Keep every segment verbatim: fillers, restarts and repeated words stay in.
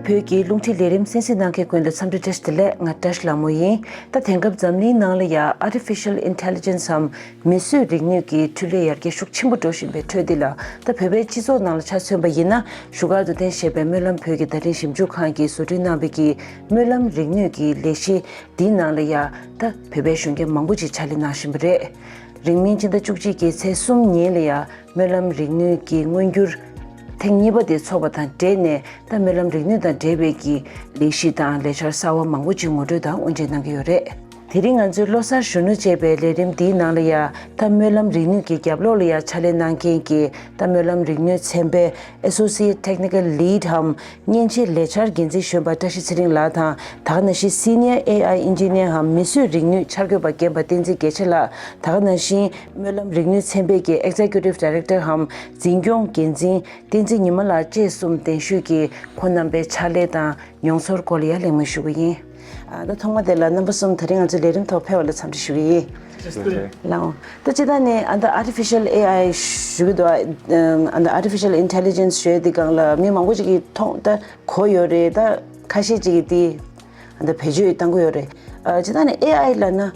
བོད་ཀྱི་རླུང་འཕྲིན་ལས་རིམ་གསན་གཟིགས་གནང་མཁན་ཀུན་ལ་འཚམས་འདྲི་བཀྲ་ཤིས་བདེ་ལེགས། ང་བཀྲ་ཤིས་ལྷ་མོ་ཡིན། ད་དེང་སྐབས་འཛམ་གླིང་ནང་ལ་ཡ་Artificial Intelligence འམ་མིས་བཟོས་རིག་ནུས་ཀྱི་འཕྲུལ་ལས་ཡར་རྒྱས་ཤུགས་ཆེན་པོ་འགྲོ་བཞིན་པའི་ཁྲོད་འདི་ལ། ད་བོད་པའི་སྤྱི་ཚོགས་ནང་ལ་ཆ་མཚོན་པ་ཡིན་ན། བཞུགས་སྒར་དུ་རྟེན་བཞེས་པའི་སྨོན་ལམ་བོད་ཀྱི་བརྡ་འཕྲིན་ཞིབ་འཇུག་ཁང་གིས་བཟོ་སྐྲུན་གནང་བའི་གི་སྨོན་ལམ་རིག་ནུས་ཀྱི་ལས་གཞི་འདིའི་ནང་ལ་ཡ། ད་བོད་པའི་གཞོན་སྐྱེས་མང་པོ་ཅིག་ཕྱག་ལས་གནང་བཞིན་པ་རེད། རིང་མིན་ཕྱི་ཟླ་བཅུ་གཅིག་གི་ཚེས་གསུམ་ཉིན་ལ་ཡ། སྨོན་ལམ་རིག་ནུས་ཀྱི་མངོན་འགྱུར་ཐེངས་གཉིས་པ་དེ་འཚོགས་པ་དང་འབྲེལ་ནས། ད་སྨོན་ལམ་རིག་ནུས་དང་འབྲེལ་བའི་གི་ལས་གཞི་དང་ལས་འཆར་གསར་བ་མང་པོ་ཅིག་ངོ་སྤྲོད་དང་དབུ་འབྱེད་གནང་གི་ཡོད་རེད། དེ་རིང་ང་ཚོའི་ལོ་གསར་གཞོན་ནུ་ཅེས་པའི་ལས་རིམ་འདིའི་ནང་ལ་ཡ། ད་སྨོན་ལམ་རིག་ནུས་ཀྱི་རྒྱབ་ལོགས་ལ་ཡ་ཕྱག་ལས་གནང་མཁན་གྱི་ད་སྨོན་ལམ་རིག་ནུས་ཚན་པའི་Associate Technical Lead འམ་མཉེན་ཆས་ལས་འཆར་འགན་འཛིན་གཞོན་པ་བཀྲ་ཤིས་ཚེ་རིང་ལགས་དང་། ད་ག་ནང་བཞིན་Senior A I Engineer འམ་མིས་བཟོས་རིག་ནུས་འཆར་འགོད་པ་རྒན་པ་བསྟན་འཛིན་རྒྱལ་མཚན་ལགས། ད་ག་ནང་བཞིན་སྨོན་ལམ་རིག་ནུས་ཚན་པའི་གི་Executive Director འམ་འཛིན་སྐྱོང་འགན་འཛིན་བསྟན་འཛིན་ཉི་མ་ལགས་བཅས་གསུམ་གདན་ཞུས་ཀྱིས་ཁོང་རྣམ་པའི་ཕྱག་ལས་དང་མྱོང་ཚོར་སྐོར་ལ་ཡ་གླེང་མོལ་ཞུ་གི་ཡིན། ཨ། ད་ཐོག་མ་དེ་ལ་རྣམ་པ་གསུམ་ད་རིང་ང་ཚོའི་ལས་རིམ་ཐོག་ཕེབས་པ་ལ་འཚམས་འདྲི་ཞུ་གི་ཡིན། ལགས་འོང་། ད་སྤྱིར་བཏང་ནས་ཨ་ད་Artificial A I ཞུ་གི་འདུག་ཨ་ད་Artificial Intelligence ཞུ་ཡ་དེ་སྒང་ལ་མི་མང་པོ་ཅིག་གིས་མཐོང་ད་གོ་ཡོད་རེད། ད་ཁ་ཤས་ཅིག་གིས་དེ་ཨ་ད་བེད་སྤྱོད་བཏང་གི་ཡོད་རེད། ཨ་སྤྱིར་བཏང་ནས་A I ལབ་ན་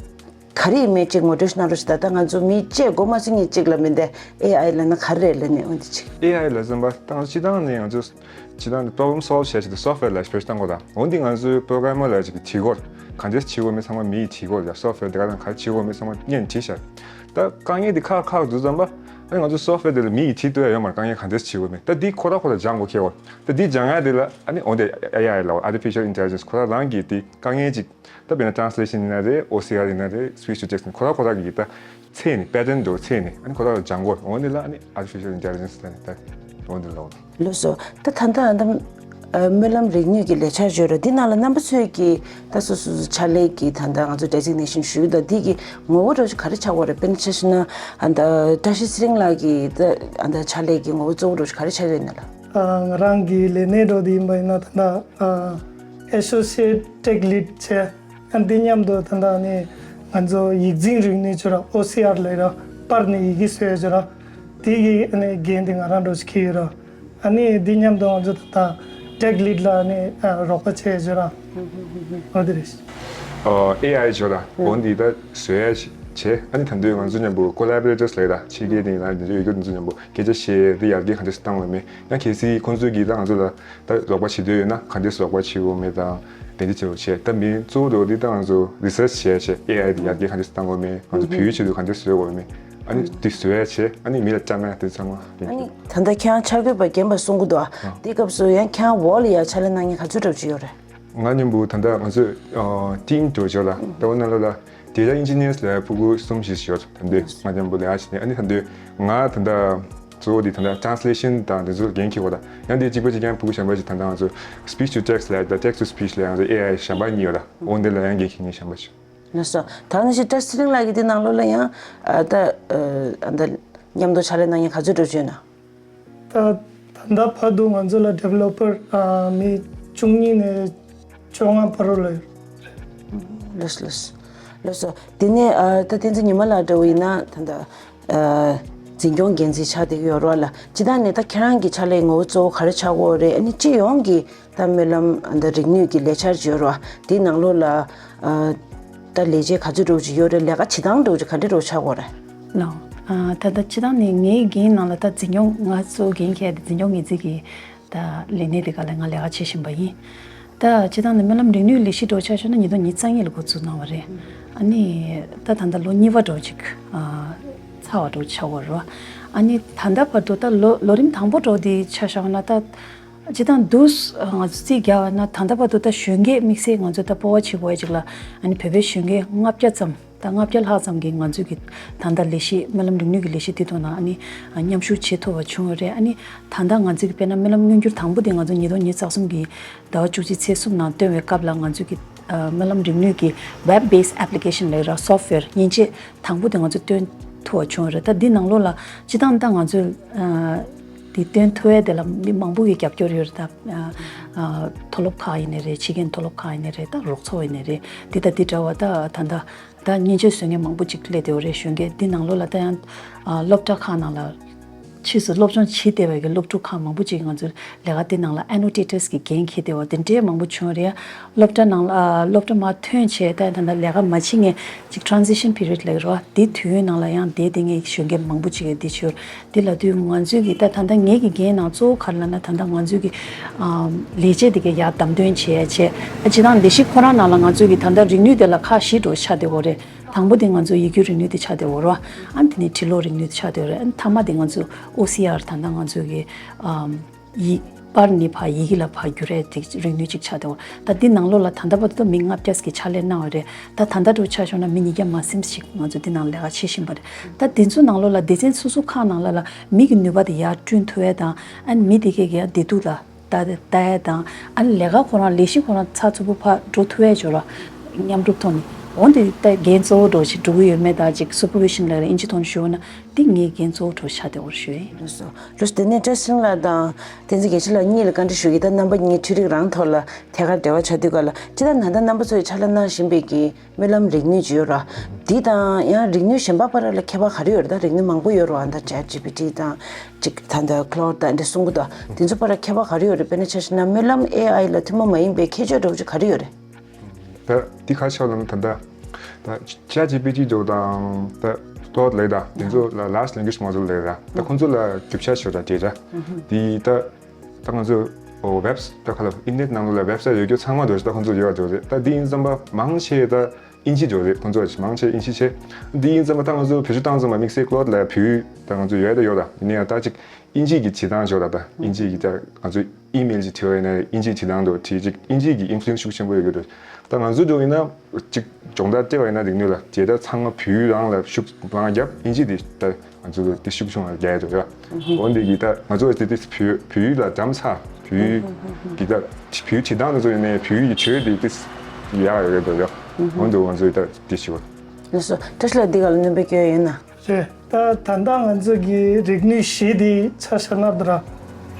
ག་རེ་ཡིན་མིན་ཅིག་ངོ་སྤྲོད་ཞིག་གནང་རོགས་ཞུ། ད་ད་ང་ཚོ་མི་བཅས་མགོ་མ་ཚོས་མཁན་ཅིག་ལ་མིན་ཏེ། A I ལབ་ན་ག་རེ་རེད་ལབ་ནས་འོན་ཏེ་ཅིག A I ལབ་ཙམ་པ་ད་སྤྱིར་བཏང་ནས་ང་ཚོ་སྤྱིར་བཏང་ནས་problem solve བྱེད་ཆེད་དུ་software ལ་བེད་སྤྱོད་བཏང་དགོས། ད་འོན་ཏེ་ང་ཚོའི་programmer ལ་ཅིག་བྲིས་སྐོར་ག་འདྲས་བྱེད་དགོས་མིན་ཚང་མ་མི་ཡིས་བྲིས་སྐོར་ལ། software དེ་ག་དང་ག་རེ་བྱེད་དགོས་མིན་ཚང་མ་ངས་བྲིས་བཞག་ད་དཀའ་ངལ་དེ་ཁག་ཁག་འདུག་ཙམ་པ། ཨ་ནི་ང་ཚོ་software དེ་ལ་མི་ཡིས་བྲིས་ཐུབ་ཡ་ཡོད་མ་རེད། དཀའ་ངལ་ག་འདྲས་བྱེད་དགོས་མིན། ད་འདི་ཁོ་ར་ཁོ་ར་སྦྱང་དགོས་ཁེལ་བ། ད་འདི་སྦྱང་ཡ་དེ་ལ་ཨ་ནི་འོན་ཏེ་A I ལ་Artificial Intelligence ཁོ་ར་རང་གིས་དེ་དཀའ་ངལ་ཅིག་ད་དཔེར་ན་translation ཡིན་ན་རེད། O C R ཡིན་ན་རེད། speech to text ཁོ་ར་ཁོ་ར་གིས་ད་འཚོལ་ནས་pattern འདྲ་བོ་འཚོལ་ནས་ཨ་ནི་ཁོ་ར་སྦྱང་དགོས། འོ་འདི་ལ་ཨ་ནི་artificial intelligence ལབ་ནས་ད་འོ་འདི་ལ། ལགས་སོ། ད་ད་ལྟ་ཨ་ནི་ཨ་སྨོན་ལམ་རིག་ནུས་ཀྱི་ལས་འཆར་བརྗོད་ར་འདི་ནང་ལ་རྣམ་པ་ཚོས་ཀྱིས་ད་སོ་སོ་སོ་ཕྱག་ལས་ཀྱི་ད་ལྟ་ང་ཚོ་designation ཞུས་ད་འདི་གི་ངོ་བོ་འདྲ་བོ་ཞིག་ག་རེ་ཆགས་ཡོད་རེད། དཔེར་ན་ཆ་བཞག་ན་ཨ་ད་བཀྲ་ཤིས་ཚེ་རིང་ལགས་ཀྱི་ད་ཨ་ད་ཕྱག་ལས་ཀྱི་ངོ་བོ་གཙོ་བོ་འདྲ་བོ་ཞིག་ག་རེ་ཆགས་ཡོད་ན་ལ། ཨ་ང་རང་གི་ལས་གནས་འདྲ་བོ་འདི་ཡིན་པ་ཡིན་ན་ད་ལྟ་ཨ་Associate Tech Lead བྱས། ཨ་འདི་མཉམ་དུ་ད་ལྟ་ནི་ང་ཚོ་ཡིག་འཛིན་རིག་ནུས་ཅོ་ར་O C R ལབ་ར་པར་ནས་ཡི་གེ་བཟོས་ཅོ་ར་དེ་གི་ཨ་ནི་འགན་དེ་ང་རང་འདྲ་བོ་ཞིག་འཁྱེར་ཡོད་ར། ཨ་ནི་འདི་མཉམ་དུ་ང་ཚོ་ད་ལྟ་Tech Lead ལ་ཨ་ནི་ཨ་རོགས་པ་བྱས་ཅོ་ར་འོ་དེ་རེད། ཨ་A I ཅོ་ར་འོ་འདི་ད་བཟོས་ཡ་བྱས། ཨ་ནི་ད་འདོད་ང་ཚོ་མཉམ་པོ་collaborators ལབ་ར་ཕྱི་རྒྱལ་དེ་ཡིན་ན་འདི་ཚོ་ཡོད་རྒྱུ་འདི་ཚོ་མཉམ་པོ་སྐད་ཆ་བཤད་དེ་ཡར་རྒྱས་ག་འདྲས་བཏང་བ་མེད། ཡང་གལ་སྲིད་ཁོང་ཚོས་ཀྱིས་ད་ང་ཚོ་ལ་ད་རོགས་པ་བྱེད་འདོད་ཡོད་ན་ག་འདྲས་རོགས་པ་བྱེད་དགོས་མེད་དང་དེ་འདྲ་བྱེད་དགོས་བྱས། ད་མི་གཙོ་བོ་འདི་ད་ང་ཚོ་research བྱས་བྱས་A I འདི་ཡར་རྒྱས་ག་འདྲས་བཏང་དགོས་མེད། ང་ཚོ་བོད་ཡིག་ཆེད་དུ་ག་འདྲས་བཟོ་དགོས་མེད། ཨ་ནི་འདི་བཟོས་བྱས་ཨ་ནི་མི་ལ་བཀྲམ་ཡ་དེ་ཚང་མ་ཨ་ནི་ད་ལྟ་ཁྱེད་རང་འཆར་འགོད་པ་རྒན་པ་གསུང་གི་འདུག་ཨ། དེ་སྐབས་སུ་ཡང་ཁྱེད་རང་འོག་ལ་ཡ་ཕྱག་ལས་གནང་མཁན་ག་ཚོད་འདྲ་བོ་ཅིག་ཡོད་རེད། ང་མཉམ་པོ་ད་ལྟ་ང་ཚོ་team འགྲོ་ཆོག་ལ་ད་འོ་ན་ལ་ལ་data engineers ལ་ཕྲུ་གུ་གསུམ་ཞིག་ཡོད། ད་འདོད་ང་མཉམ་པོ་ལས་ཀ་བྱེད་ནས་ཨ་ནི་ད་འདོད་ང་ད་ལྟ་གཙོ་བོ་དེ་ད་ལྟ་translation དང་དེ་ཚོ་འགན་འཁྱེར་བ་དང་ཡང་དེ་གཅིག་པ་གཅིག་རྐྱང་ཕྲུ་གུ་གཞན་པ་ཞིག་ད་ལྟ་ང་ཚོ་speech to text ལ་ད་text to speech ལ་ཡང་ཚོ་A I གཞན་པ་གཉིས་ཡོད་ལ་འོ་འདི་ལ་ཡང་འགན་འཁྱེར་མཁན་གཞན་པ་ཞིག་ལགས་སོ། ད་ནི་ཞིག་བཀྲ་ཤིས་ཚེ་རིང་ལགས་ཀྱི་དེ་ནང་ལོགས་ལ་ཡང་ཨ་ད་ཨ་ད་མཉམ་དུ་ཕྱག་ལས་གནང་མཁན་ག་ཚོད་འགྲོ་བྱུང་ན། ད་ད་ལྟ་བར་དུ་ང་ཚོ་ལ་developer ཨ་མི་བཅུ་གཉིས་ནས་བཅོ་ལྔ་བར་རུ་ལ་ཡོད། ལགས་སོ་ལགས་སོ། ལགས་སོ། དེ་ནས་ཨ་ད་བསྟན་འཛིན་ཉི་མ་ལགས་འདྲ་བོ་ཡིན་ན་ད་ལྟ་ཨ་འཛིན་སྐྱོང་འགན་འཛིན་ཆགས་བསྡད་ཀྱི་ཡོད་རེད་བ་ལ། སྤྱིར་བཏང་ནས་ད་ཁྱེད་རང་གི་ཕྱག་ལས་ངོ་བོ་གཙོ་བོ་ག་རེ་ཆགས་ཀྱི་ཡོད་རེད། ཨ་ནི་སྤྱི་ཡོངས་ཀྱི་ད་སྨོན་ལམ་ཨ་ད་རིག་ནུས་ཀྱི་ལས་འཆར་བརྗོད་རོགས་དེའི་ནང་ལོགས་ལ་ཨ་ད་ལས་བྱེད་ག་ཚོད་འདྲ་བོ་ཅིག་ཡོད་རེད། ལས་ཀ་བྱེད་སྟངས་འདྲ་བོ་ཅིག་ག་འདྲ་འདྲ་བོ་ཆགས་ཀྱི་ཡོད་རེད། ལགས། ཨ་ད་ལྟ་སྤྱིར་བཏང་ནས་ངའི་འགན་ནང་ལ་ད་འཛིན་སྐྱོང་ང་གཙོ་བོ་འགན་འཁྱེར་ཏེ་འཛིན་སྐྱོང་འགན་འཛིན་གྱི་ད་ལས་གནས་དེ་ག་ལ་ང་ལས་ཀ་བྱེད་བཞིན་པ་ཡིན། ད་སྤྱིར་བཏང་ནས་སྨོན་ལམ་རིག་ནུས་ལས་གཞི་འདྲ་བོ་ཆ་བཞག་ན་ཉིས་སྟོང་ཉི་ཤུ་རྩ་གཉིས་ལ་འགོ་འཛུགས་གནང་བ་རེད། ཨ་ནི་ད་ད་ལྟ་ལོ་གཉིས་པ་འདྲ་བོ་ཅིག་ཨ་ཚར་བ་འདྲ་བོ་ཆགས་ཀྱི་ཡོད་རེད་བ། ཨ་ནི་ད་ལྟ་བར་དུ་ད་ལོ་ལོ་རིམ་དང་པོ་འདྲ་བོ་དེ་ཆ་བཞག་ན་ད། སྤྱིར་བཏང་དུས་ང་ཚོ་རྩིས་རྒྱག་པ་ན་ད་ལྟ་བར་དུ་ད་གཞོན་སྐྱེས་དམིགས་བསལ་ང་ཚོ་ད་སྤོབས་པ་བྱེད་དགོས་ཡ་ཅིག་ལ་ཨ་ནི་བོད་པའི་གཞོན་སྐྱེས་ལྔ་བརྒྱ་ཙམ་ད་ལྔ་བརྒྱ་ལྷག་ཙམ་གྱིས་ང་ཚོ་གི་ད་ལྟ་ལས་གཞི་སྨོན་ལམ་རིག་ནུས་ཀྱི་ལས་གཞི་དེ་ཐོག་ན་ཨ་ནི་མཉམ་ཞུགས་བྱེད་ཐུབ་པ་བྱུང་ཡོད་རེད། ཨ་ནི་ད་ལྟ་ང་ཚོ་གི་དཔེར་ན་སྨོན་ལམ་མངོན་འགྱུར་དང་པོ་དེ་ང་ཚོ་ཉིས་སྟོང་ཉི་ཤུ་རྩ་གསུམ་གི་ཟླ་བ་བཅུ་གཅིག་ཚེས་གསུམ་ནང་བཏོན་པའི་སྐབས་ལ་ང་ཚོ་གི་སྨོན་ལམ་རིག་ནུས་ཀྱི་web based application ལབ་ར་software མཉེན་ཆས་དང་པོ་དེ་ང་ཚོ་བཏོན་ཐུབ་པ་བྱུང་ཡོད་རེད། ད་འདི་ནང་ལོགས་ལ་སྤྱིར་བཏང་ད་ང་ཚོས་ཨ་འདི་བཏོན་ཐུབ་ཡ་དེ་ལ་མི་མང་པོ་གི་རྒྱབ་སྐྱོར་ཡོད་རེད། ད་ཨ་ཨ་མཐོ་སློབ་ཁག་ཡིན་ནའི་རེད། ཕྱི་རྒྱལ་མཐོ་སློབ་ཁག་ཡིན་ནའི་རེད། ད་རོགས་ཚོགས་ཡིན་ནའི་རེད། འདི་ད་འདི་འདྲ་བ་ད་ད་ད་ད་མཉེན་ཆས་བཟོ་མཁན་མང་པོ་ཅིག་སླེབས་བསྡད་ཡོད་རེད། གཞོན་སྐྱེས་འདི་ནང་ལོགས་ལ་ད་ཡང་ཨ་སློབ་གྲྭ་ཁག་ནང་ལ་ ཕྱིས་སུ་སློབ་སྦྱོང་བྱེད་བསྡད་པའི་གི་སློབ་ཕྲུག་ཁག་མང་པོ་ཅིག་གིས་ང་ཚོའི་ལས་ཀ་དེ་ནང་ལ་ཨེ་ནོ་ཊེ་ཊར་གྱི་འགན་འཁྱེར་བསྡད་པ་དེ་འདྲའི་མང་པོ་བྱུང་རེད། སློབ་གྲྭ་ནང་ལ་ཨ་སློབ་གྲྭ་མར་ཐོན་བྱས་ད་ད་ལྟ་ལས་ཀ་མ་བྱེད་མཁན་ཅིག་transition period ལབ་ཀྱི་རེད་བ། དེ་དུས་ཡུན་ནང་ལ་ཡང་དེ་དེ་ངས་གཞོན་སྐྱེས་མང་པོ་ཅིག་གིས་དེ་བྱོས། དེ་ལབ་དུས་ང་ཚོའི་གི་ད་ད་ལྟ་ངའི་གི་འགན་ནང་གཙོ་བོ་ག་རེ་ལབ་ན། ད་ལྟ་ང་ཚོའི་གི་ཨམ་ལས་བྱེད་དེ་གི་ཡར་བདམས་ཐོན་བྱས་བྱས། ཨ་སྤྱིར་བཏང་ལས་གཞི་ཁོ་རང་ནང་ལ་ང་ཚོའི་གི་ད་ལྟ་རིག་ནུས་དེ་ལ་ཁག་བཞི་འདྲ་ཆགས་བསྡད་ཡོད་རེད། དང་པོ་དེ་ང་ཚོ་ཡིག་སྒྱུར་རིག་ནུས་དེ་ཆགས་བསྡད་ཡོད་རེད་བ། ཨ་ནི་དེ་ནས་འབྲི་ཀློག་རིག་ནུས་དེ་ཆགས་བསྡད་ཡོད་རེད། ཨ་ནི་མཐའ་མ་དེ་ང་ཚོ་ཨོ་སི་ཨར་ད་ལྟ་ང་ཚོའི་གི་ཨམ་ཡིག་པར་ནས་ཕར་ཡི་གེ་ལ་ཕར་བསྒྱུར་ཡས་དེ་རིག་ནུས་ཅིག་ཆགས་བསྡད་ཡོད། ད་འདི་ནང་ལོགས་ལ་ད་ལྟ་བར་དུ་མི་ལྔ་བརྒྱ་ཙམ་གྱིས་ཕྱག་ལས་གནང་བ་རེད། ད་ད་ལྟ་འདྲ་ཆ་བཞག་ན་མི་ཉིས་བརྒྱ་མ་ཟིན་ཞིག་ང་ཚོ་འདི་ནང་ལས་ཀ་བྱེད་བཞིན་པ་རེད། ད་དེ་ཚོ་ནང་ལོགས་ལ་སྡེ་ཚན་སོ་སོ་ཁག་ནང་ལ་ལ་མི་གི་ནུས་པ་དེ་ཡར་བསྐྲུན་ཐུབ་ཡས་དང་། ཨ་ནི་མི་དེ་གས་ཀྱི་བདེ་སྡུག་ལ་ལྟ་ལྟ་ཡས་དང་། ཨ་ནི་ལས་ཀ་ཁོ་རང་ལས་གཞི་ཁོ་རང་ཚགས་ཚུད་པོ་ཕར་འགྲོ་ཐུབ་ཡས་ཅིག་ལ་མཉམ་རུབ་ཐོག་ནས། འོན་ཏེ་ད་འགན་གཙོ་བོ་འདྲ་ཅིག་འགྲོ་གི་ཡོད་མེད་དང་ཅིག་སུ་པར་བི་ཤན་ལབ་རེད་ཨིན་ཇི་ཐོག་ནས་ཞུས་ན། འདི་ངའི་འགན་གཙོ་བོ་འདྲ་ཆགས་བསྡད་ཡོད་རེད་ཞུ་ཡིན། ལགས་སོ། ལགས་སོ། དེ་ནས་བཀྲ་ཤིས་ལགས་དང་བསྟན་འཛིན་རྒྱལ་མཚན་ལགས་གཉིས་ལ་བཀའ་འདྲི་ཞུ་གི། ད་རྣམ་པ་གཉིས་འཕྲུལ་རིག་རང་ཐོག་ལ་ཐད་ཀར་འབྲེལ་བ་ཆགས་དུས་ག་ལ་སྤྱིར་བཏང་ད་ལྟ་རྣམ་པ་ཚོས་ཕྱག་ལས་གནང་བཞིན་པའི་གི་སྨོན་ལམ་རིག་ནུས་ཅིག་ཡོད་ར། འདི་དང་ཡང་རིག་ནུས་གཞན་པ་བར་ལ་ཁྱད་པར་ག་རེ་ཡོད་རེད། ད་རིག་ནུས་མང་པོ་ཡོད་ར། ད་ཅེཊ་ཇི་པི་ཊི་དང་ཅིག་ད་ད་ཁ་ལོཌ་དང་འདི་གསུང་གི་འདུག་དེ་ཚོ་བར་ལ་ཁྱད་པར་ག་རེ་ཡོད་རེད། དཔེར་ན་ཆ་བཞག་ན་སྨོན་ལམ་ཨེ་ཨའི་ལ་ཐུན་མོང་མ་ཡིན་པའི་ཁྱད་ཆོས་འདྲ་བོ་ཅིག་ག་རེ་ཡོད་རེད། ད་འདི་ག་ཆགས་ལབ་ན་ད་ལྟ་ད་ཅེཊ་ཇི་པི་ཊི་འདྲ་བོ་དང་ད་ཁ་ལོཌ་ལབ་ད་དེ་ཚོ་ལ་ལཱར་ཇི་ལེང་གུ་ཨེཇ་མོ་ཌེལ་ལབ་ད། ད་ཁོང་ཚོ་ལ་རྒྱུ་ཆ་ཞིག་ཡོད་ར། ཌེ་ཊ་འདི་ད། ད་ང་ཚོ་ཨོ་ཝེབ་ད་ག་ལ་ཨིན་ཊར་ནེཊ་ནང་ལོགས་ལ་ཝེབ་སའིཊ་ཡོད་རྒྱུ་ཚང་མ་འདྲ་ཞིག་ད་ཁོང་ཚོ་ཡོད་འདྲ་རེད། ད་འདི་ཡིན་ཙམ་པ་མང་ཆེ་ད་ཨིན་ཇི་འདྲ་རེད། ཁོང་ཚོ་མང་ཆེ་ཨིན་ཇི་བྱེད། འདི་ཡིན་ཙམ་པ་ད་ང་ཚོ་བེད་སྤྱོད་བཏང་ཙམ་པ་དམིགས་བསལ་ཁ་ལོཌ་ལ་བོད་ཡིག་ད་ང་ཚོ་ཡོད་ད་ཡོད་ད། ཡིན་ན་ཡང་ད་ཅིག་ཨིན་ཇི་གི་བྲིས་སྟངས་ཞིག་ཡོད་ད། ད་ཨིན་ཇི་གི་ད་ང་ཚོ་ཨི་མེལ་ཅིག་བྲིས་པ་ཡིན་ན་ཨིན་ཇི་བྲིས་སྟངས་འདྲ་བྲིས་ཅིག་ཨིན་ཇི་གི་ཨིན་ཕུ་ལུ་ཨེན་སི་ཤུགས་ཆེན་པོ་ཡོད་རྒྱུ་འདྲ། ད་ང་ཚོ་འདྲ་ཡིན་ན་ཅིག་སྦྱོང་བརྡར་སྤྲད་པ་ཡིན་ན་རིག་ནུས་ལ་དེ་ད་ཚང་མ་བོད་ཡིག་རང་ལ་ཤུགས་མང་བརྒྱབ། ཨིན་ཇི་དེ་ད་ང་ཚོ་དེ་ཤུགས་ཆུང་བ་རྒྱག་ཡོད་ཡ། འོན་ཏེ་གི་ད་ང་ཚོ་དེ་དེ་བོད་བོད་ཡིག་ལ་འགྲམ་ཚ་བོད་ཡིག་གི་ད་བོད་ཡིག་བྲིས་སྟངས་དེ་ཚོ་ཡིན་ནའི་བོད་ཡིག་གི་བརྗོད་དེ་དེ་ཡག་ཡོད་ཡོད་ཡ། འོན་ཏེ་ང་ཚོ་ད་དེ་ཞུ་བ། ལགས་སོ། བཀྲ་ཤིས་ལགས་འདི་ག་ལ་སྣོན་པ་སྐྱོན་ཡོད་ན། རེད། ད་ད་ལྟ་ང་ཚོ་གི་རིག་ནུས་བཞི་དེ་ཆ་བཞག་ན་ད་ར།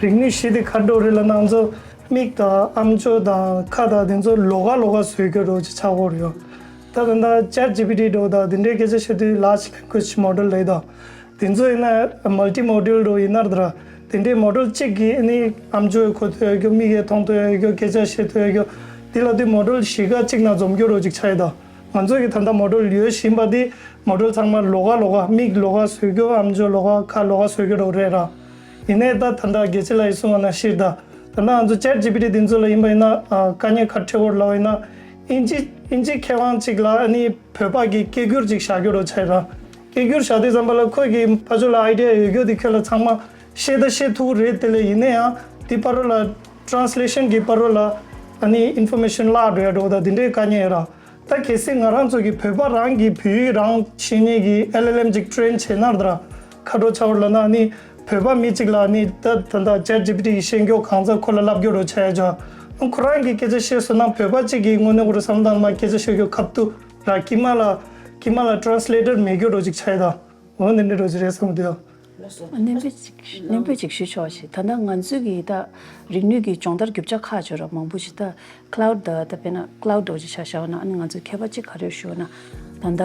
རིག་ནུས་བཞི་དེ་ག་འདྲ་རེད་ལབ་ན་ང་ཚོ་མིག་དང་ཨམ་ཅོག་དང་ཁ་དང་དེ་ཚོ་ལོགས་ཀ་ལོགས་ཀ་བཟོ་རྒྱུ་འདྲ་བོ་ཅིག་ཆགས་ཀྱི་ཡོད་རེད། ད་ད་ལྟ་ཅེཊ་ཇི་པི་ཊི་འདྲ་བོ་དང་དེ་འདྲའི་སྐད་ཆ་བཤད་དུས་ལཱར་ཇི་ལེང་གུ་ཨེཇ་མོ་ཌེལ་ལབ་ད། དེ་ཚོ་ཡིན་ན་མལ་ཊི་མོ་ཌལ་འདྲ་བོ་ཡིན་ན་ད་ར། དེ་འདྲའི་མོ་ཌེལ་གཅིག་གིས་ཨ་ནི་ཨམ་ཅོག་གིས་གོ་ཐུབ་ཡོད་རྒྱུ། མིག་གིས་མཐོང་ཐུབ་ཡོད་རྒྱུ། སྐད་ཆ་བཤད་ཐུབ་ཡོད་རྒྱུ། དེ་ལབ་དུས་མོ་ཌེལ་བཞི་ཀ་གཅིག་ནང་འཛོམས་རྒྱུ་འདྲ་བོ་ཅིག་ཆགས་ཡོད་ད། ང་ཚོ་གི་ད་ལྟ་མོ་ཌེལ་ཡོད་བཞིན་པ་དེ་མོ་ཌེལ་ཚང་མ་ལོགས་ཀ་ལོགས་ཀ། མིག་ལོགས་ཀ་བཟོ་རྒྱུ། ཨམ་ཅོག་ལོགས་ཀ། ཁ་ལོགས་ཀ་བཟོ་རྒྱུ་འདྲ་བོ་རེད་ར། ཡིན་ནའི་ད་ད་ལྟ་རྒྱལ་སྤྱི་ལགས་ཀྱིས་གསུངས་པ་ནང་བཞིན་ད། ད་ལྟ་ང་ཚོ་ཅེཊ་ཇི་པི་ཊི་དེ་ཚོ་ལ་ཡིན་པ་ཡིན་ན་ཨ་དཀའ་ངལ་ག་རེ་འཕྲད་ཀྱི་ཡོད་རེད་ལབ་པ་ཡིན་ན། ཨིན་ཇི་ཨིན་ཇི་མཁས་དབང་གཅིག་ལ་ཨ་ནི་བོད་པ་གི་སྐད་སྒྱུར་ཅིག་བཞག་རྒྱུ་འདྲ་བོ་ཆགས་ཡོད་ར། སྐད་སྒྱུར་བཞག་དུས་ཙམ་པ་ལ་ཁོ་གི་ཕར་ཕྱོགས་ལ་ཨའི་ཌི་ཡ་ཡོད་རྒྱུ་དེ་ཁྱོད་ལ་ཚང་མ་བཤད་ད་བཤད་ཐུབ་ཀྱི་རེད། དེ་ལས་ཡིན་ན་ཡང་དེ་ཕར་རོལ་ལ་ཊེ་རན་སི་ལེ་ཤན་གྱི་ཕར་རོལ་ལ་ཨ་ནི་ཨིན་ཕོར་མེ་ཤན་བརླག་འགྲོ་ཡ་འདྲ་བོ་དང་དེ་འདྲའི་དཀའ་ངལ་ཡོད་ར། ད་གལ་སྲིད་ང་རང་ཚོ་གི་བོད་པ་རང་གི་བོད་ཡིག་རང་ཤེས་མཁན་གྱི་ཨེལ་ཨེལ་ཨེམ་ཅིག་ཊེ་རེན་བྱས་ན་ད་ར་ག་འདྲ་བོ་ཆགས་ཀྱི་ཡོད་རེད་ལབ་ན། ཨ་ནི་བོད་པ་མི་གཅིག་ལ་ཨ་ནི་ད་ད་ལྟ་ཅེཊ་ཇི་པི་ཊི་ཡིས་ཤེས་རྒྱུ་གང་ཚང་ཁོ་ལ་ལབ་རྒྱུ་འདྲ་བོ་ཆགས་ཡ་ཅོ། ཁོ་རང་གིས་སྐད་ཆ་བཤད་སོང་ན་བོད་པ་གཅིག་གིས་དངོས་གནས་ཁོ་རང་བསམ་བློ་བཏང་ན་སྐད་ཆ་བཤད་རྒྱུ་ཁག་པོ་འདུག་ར། དཀྱིལ་མ་ལ་དཀྱིལ་མ་ལ་ཊེ་རན་སི་ལེ་ཊར་མེད་རྒྱུ་འདྲ་བོ་ཅིག་ཆགས་ཡ་ད། འོ་འདི་འདྲ་འདྲ་བོ་ཅིག་རེད་བསམ་གྱི་འདུག་ཡ། ལགས་སོ། སྣོན་པ་ཅིག་སྣོན་པ་ཅིག་ཞུ་ཆོག་ཞེས། ད་ལྟ་ང་ཚོའི་གི་ད་རིག་ནུས་ཀྱི་སྦྱོང་བརྡར་རྒྱུ་ཆ་ཁག་ཅིག་ཡོད་ར། མང་པོ་ཞིག་ད་ཁ་ལོཌ་ད་ད་དཔེར་ན་ཁ་ལོཌ་འདྲ་བོ་ཅིག་ཆ་བཞག་ན། ཨ་ནི་ང་ཚོའི་ཁྱད་པར་ཅིག་ག་རེ་ཞུ་ན། ད་ལྟ་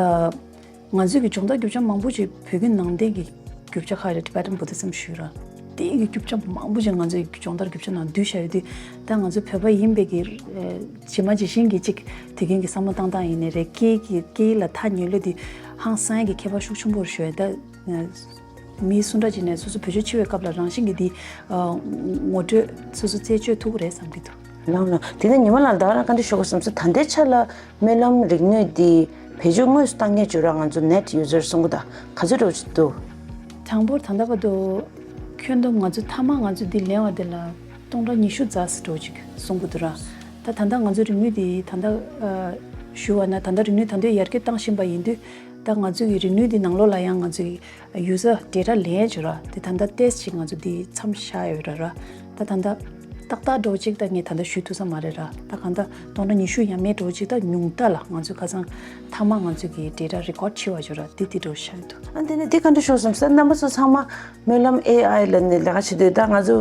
ང་ཚོའི་གི་སྦྱོང་བརྡར་རྒྱུ་ཆ་མང་པོ་ཅིག་བོད་ཀྱི་ནང་བསྟན་གྱི་རྒྱུ་ཆ་ཁག་རེད། ཊི་བེ་ཊན་བུ་དྷི་ཛིམ་ཞུ་ར། དེའི་གི་རྒྱུ་ཆ་མང་པོ་ཅིག་ང་ཚོའི་སྦྱོང་བརྡར་རྒྱུ་ཆ་ནང་བསྡུས་བཞག་ཡོད་དུས། ད་ང་ཚོ་བོད་པ་ཡིན་པའི་གི་ཨ་ཇི་མ་ཇི་བཞིན་གྱི་ཅིག་དུས་རྒྱུན་གྱི་བསམ་བློ་བཏང་སྟངས་ཡིན་ནའི་རེད། སྐད་ཀྱི་སྐད་ཡིག་ལ་ཐག་ཉེ་ལོས་དུས་ཧང་སང་ཡ་གི་ཁྱད་པར་ཤུགས་ཆེན་པོ་རེད་ཞུ་ཡ། ད་ཨ་མི་སུ་འདྲ་ཅིག་ནས་སོ་སོ་བེད་སྤྱོད་བྱེད་པའི་སྐབས་ལ་རང་བཞིན་གྱིས་འདི་ཨ་ངོ་སྤྲོད་སོ་སོ་རྩད་གཅོད་ཐུབ་ཀྱི་རེད་བསམ་གྱི་འདུག་ལགས་ལགས། དེ་ནས་ཉི་མ་ལགས་ད་ག་རང་བཀའ་འདྲི་ཞུ་དགོས་བསམ་སོང་། ད་ལྟའི་ཆ་ལ་སྨོན་ལམ་རིག་ནུས་འདི་བེད་སྤྱོད་དངོས་སུ་བཏང་མཁན་ཅིག་ཡོད་ར། ང་ཚོ་ནེཊ་ཡུ་ཛར་གསུང་གི་ད་ག་ཚོད་འདྲ་བོ་ཅིག་འདུག་དང་པོར་ད་ལྟ་བར་དུ་ཁྱོན་བསྡོམས་ང་ཚོ་མཐའ་མ་ང་ཚོ་འདི་ལེན་པ་དེ་ལ་སྟོང་ཕྲག་ཉི་ཤུ་རྩ་ཙམ་འདྲ་བོ་ཅིག་གསུང་གི་འདུག་ར། ད་ད་ལྟ་ང་ཚོ་རིག་ནུས་འདི་ད་ལྟ་ཨ་ཞུ་བ་ན་ད་ལྟ་རིག་ནུས་ད་དུང་ཡར་རྒྱས་བཏང་བཞིན་པ་ཡིན་དུས། ད་ང་ཚོ་གི་རིག་ནུས་འདི་ནང་ལོགས་ལ་ཡང་ང་ཚོ་གི་ཡུ་ཛར་ཌེ་ཊ་ལེན་ཡས་ཅིག་ཡོད་ར། དེ་ད་ལྟ་ཏོག་ཙམ་ཅིག་ང་ཚོ་འདི་མཚམས་བཞག་ཡོད་ར་ར། ད་ད་ལྟ་ཏག་ཏག་འདྲ་བོ་ཅིག་ད་ངས་ད་ལྟ་ཞུ་ཐུབ་ས་མ་རེད་ར། ད་གང་ལྟར་སྟོང་ཕྲག་ཉི་ཤུ་ཡས་མས་འདྲ་བོ་ཅིག་ད་ཉུང་མཐའ་ལ་ང་ཚོས་ཁ་སང་མཐའ་མ་ང་ཚོ་གི་ཌེ་ཊ་རེ་ཀོཌ་བྱས་པ་ཅིག་ཡོད་ར། དེ་དེ་འདྲ་བོ་བཞག་ཡོད་འདུག་ཨ་དེ་ནས་དེ་ག་འདྲ་ཞུ་དགོས་བསམ་སོང་། རྣམ་པ་ཚོ་ཚང་མ་སྨོན་ལམ་ཨེ་ཨའི་ལ་ནས་ལས་ཀ་བྱེད་དུས་ད་ང་ཚོ་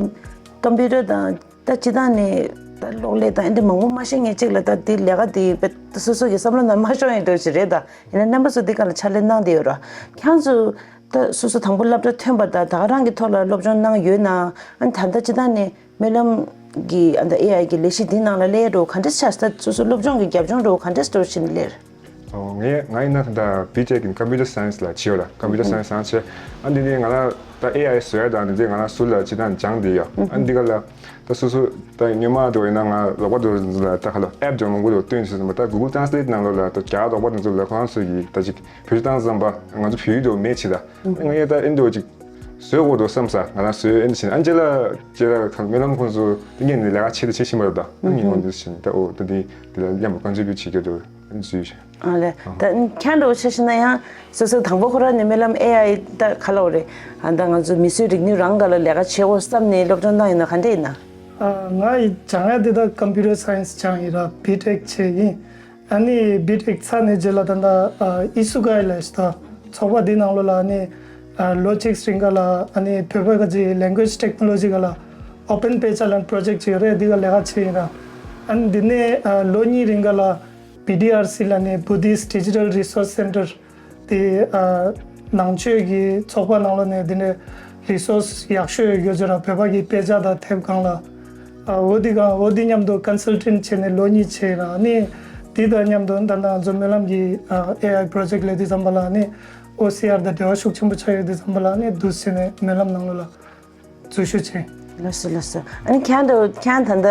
ཀམ་པུ་ཊར་དང་ད་སྤྱིར་བཏང་ནས་ད་གློག་ཀླད་དང་ཨ་འདི་མང་པོ་མ་ཤེས་མཁན་ཅིག་ལ་ད་དེ་ལས་ཀ་དེ་དཔེ་ད་སོ་སོ་གི་བསམ་བློ་ནང་མ་ཤོང་ཡས་འདྲ་བོ་ཅིག་རེད་ད། ཡིན་ན་རྣམ་པ་ཚོ་འདི་ག་ལ་ཕྱག་ལས་གནང་བསྡད་ཡོད་ར། ཁྱེད་ཚོ་ ད་སོ་སོ་དང་པོ་སློབ་གྲྭ་ཐོན་པ་དང་ད་ག་རང་གི་ཐོག་ལ་སློབ་སྦྱོང་གནང་ཡོད་ན། ཨ་ནི་ད་ལྟ་སྤྱིར་བཏང་ནས་སྨོན་ལམ་གྱི་ཨ་ད་ཨེ་ཨའི་གི་ལས་གཞི་འདི་ནང་ལ་སླེབས་འགྲོ་ག་འདྲས་ཆགས། ད་སོ་སོ་སློབ་སྦྱོང་གི་རྒྱབ་ལྗོངས་འགྲོ་ག་འདྲས་འགྲོ་བཞིན་སླེབས། ཨོ་ངས་ང་ཡིན་ན་ད་ལྟ་བི་ཊེག་ཨིན་ཀམ་པིའུ་ཊར་སའེན་སི་ལ་བྱས་ཡོད་ལ། ཀམ་པིའུ་ཊར་སའེན་སི་ཡང་བྱས། ཨ་འདི་ནས་ང་ལ་ད་ཨེ་ཨའི་བཟོ་ཡ་དང་འདི་ཚོ་ང་ལ་ཟུར་ལ་སྤྱིར་བཏང་སྦྱངས་བསྡད་ཡོད། ཨ་འདི་ག་ལ་ད་སོ་སོ་ད་སྔོན་མ་དུ་ཡིན་ན་ང་ལོག་པ་དུ་ལ་ད་ག་ལ་ཨེབ་ཅིག་མང་པོ་དུ་བཏོན་ཟེར་ཙམ་པ་ད་Google Translate་ནང་ལོགས་ལ་ད་རྒྱ་ལོག་པ་དུ་ཚོ་ལ་ཁོ་རང་ཚོ་གི་ད་ཅིག་བེད་སྤྱོད་བཏང་ཙམ་པ་ང་ཚོ་བོད་ཡིག་དུ་མེད་ཆེ་ད། ང་ཡང་ད་ཨིན་དུ་ཅིག་བཟོས་འོ་དོ་བསམ་ས་ང་རང་བཟོས་ཨེ་འདི་བྱས་ཨ་ཇེ་ལ་ཇེ་ལ་ཁང་སྨོན་ལམ་ཁོང་ཚོ་ཏིང་ངེ་ནས་ལས་ཀ་བྱེད་དུ་བྱེད་བཞིན་པ་རེད་ད། ཨ་ངས་ངོ་འདི་བྱས་ད་ཨོ་ད་འདི་འདི་ལ་མཉམ་དུ་ཀོན་ཊི་བིའུ་བྱེད་རྒྱུ་དུ་འཛུལ་བྱས། ཨ་ལས་ད་ཁྱེད་འདྲ་བོ་ཆ་བཞག་ན་ཡང་སོ་སོ་དང་པོ་ཁོ་རང་ནས་སྨོན་ལམ་ཨེ་ཨའི་ད་ག་ལ་འོ་རེད། ཨ་ད་ང་ཚོ་མིས་བཟོས་རིག་ནུས་རང་ག་ལ་ལས་ཀ་བྱེད་འོ་བསམ་ནས་སློབ་སྦྱོང་བཏང་ཡིན་ན་ག་འདྲ་ཡིན་ན། ཨ་ང་ཡི་སྦྱང་ཡ་འདི་ད་ཀམ་པིའུ་ཊར་སའེན་སི་སྦྱང་ཡིན་ར་བི་ཊེག་བྱས་ཡིན། ཨ་ནི་བི་ཊེག་ཚར་ནས་རྗེས་ལ་ད་ལྟ་ཨི་སུ་ཀའི་ལ་ཞིག་ད་ཚོགས་པ་འདི་ནང་ལོགས་ལ་ཨ་ནི་ལོ་གཅིག་རིང་ག་ལ་ཨ་ནི་བོད་པ་ག་ཅིག་language technology་ག་ལ་Open Pehchan་project་ཅིག་ཡོད་རེད། འདི་ག་ལས་ཀ་བྱས་ཡིན་ར། ཨ་ནི་འདི་ནས་ལོ་གཉིས་རིང་ག་ལ་བི་ཌི་ཨར་སི་ལ་ནི་Buddhist Digital Resource Center དེ་ཨ་ནང་ཆོས་ཀྱི་ཚོགས་པ་ནང་ལོགས་ནས་དེ་འདྲའི་རི་སོར་སི་ཡག་ཤོས་ཡོད་ཅེས་ར་བོད་པ་གི་དཔེ་ཆ་དང་དེབ་སྒང་ལ་ཨ་འོ་དེ་སྒང་འོ་དེ་མཉམ་དུ་ཀོན་སལ་ཊེན་ཊི་བྱས་ནས་ལོ་གཉིས་བྱས་ར་ནི་དེ་དང་མཉམ་དུ་ད་ལྟ་ང་ཚོ་སྨོན་ལམ་གྱི་ཨ་ཨེ་ཨའི་པོ་རོ་ཇེག་ལས་དུས་ཙམ་པ་ལ་ནི་ཨོ་སི་ཨར་དང་འབྲེལ་བ་ཤུགས་ཆེན་པོ་ཆགས་ཡོད་དུས་ཙམ་པ་ལ་ནི་འདུག་སེ་ནས་སྨོན་ལམ་ནང་ལོགས་ལ། འཛུལ་ཞུགས་བྱས། ལགས་སོ་ལགས་སོ། ཨ་ནི་ཁྱེད་ཚོ་ཁྱེད་ད་ལྟ་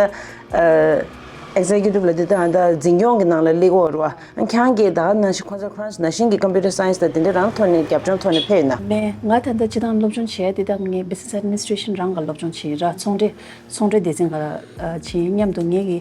ཨེག་ཛེ་ཀུ་ཊིབ་ལ་དེ་ལྟ་ད་འཛིན་སྐྱོང་གི་ནང་ལ་སླེབས་ཡོད་རེད་བ། ཨ་ནི་ཁྱེད་ཀྱིས་ད་ག་ནང་བཞིན་ཁོང་ཚོ་ཁོ་རང་ཚོ་ནང་བཞིན་གྱི་ཀམ་པིའུ་ཊར་སའེན་སི་དང་དེ་འདྲ་རང་ཐོག་ནས་རྒྱབ་ལྗོངས་ཐོག་ནས་ཕེབས་ཡོད་ན། མེད། ང་ད་ལྟ་སྤྱིར་བཏང་སློབ་སྦྱོང་བྱས་དེ་དག་ངས་བི་ཛི་ནེ་སི་ཨེཌ་མི་ནི་སི་ཊེ་ཤན་རང་ག་སློབ་སྦྱོང་བྱས་ར་ཚོང་འབྲེལ་ཚོང་འབྲེལ་སྡེ་ཚན་ག་ལ་བྱས་ཡིན་མཉམ་དུ་ངས་ཀྱི་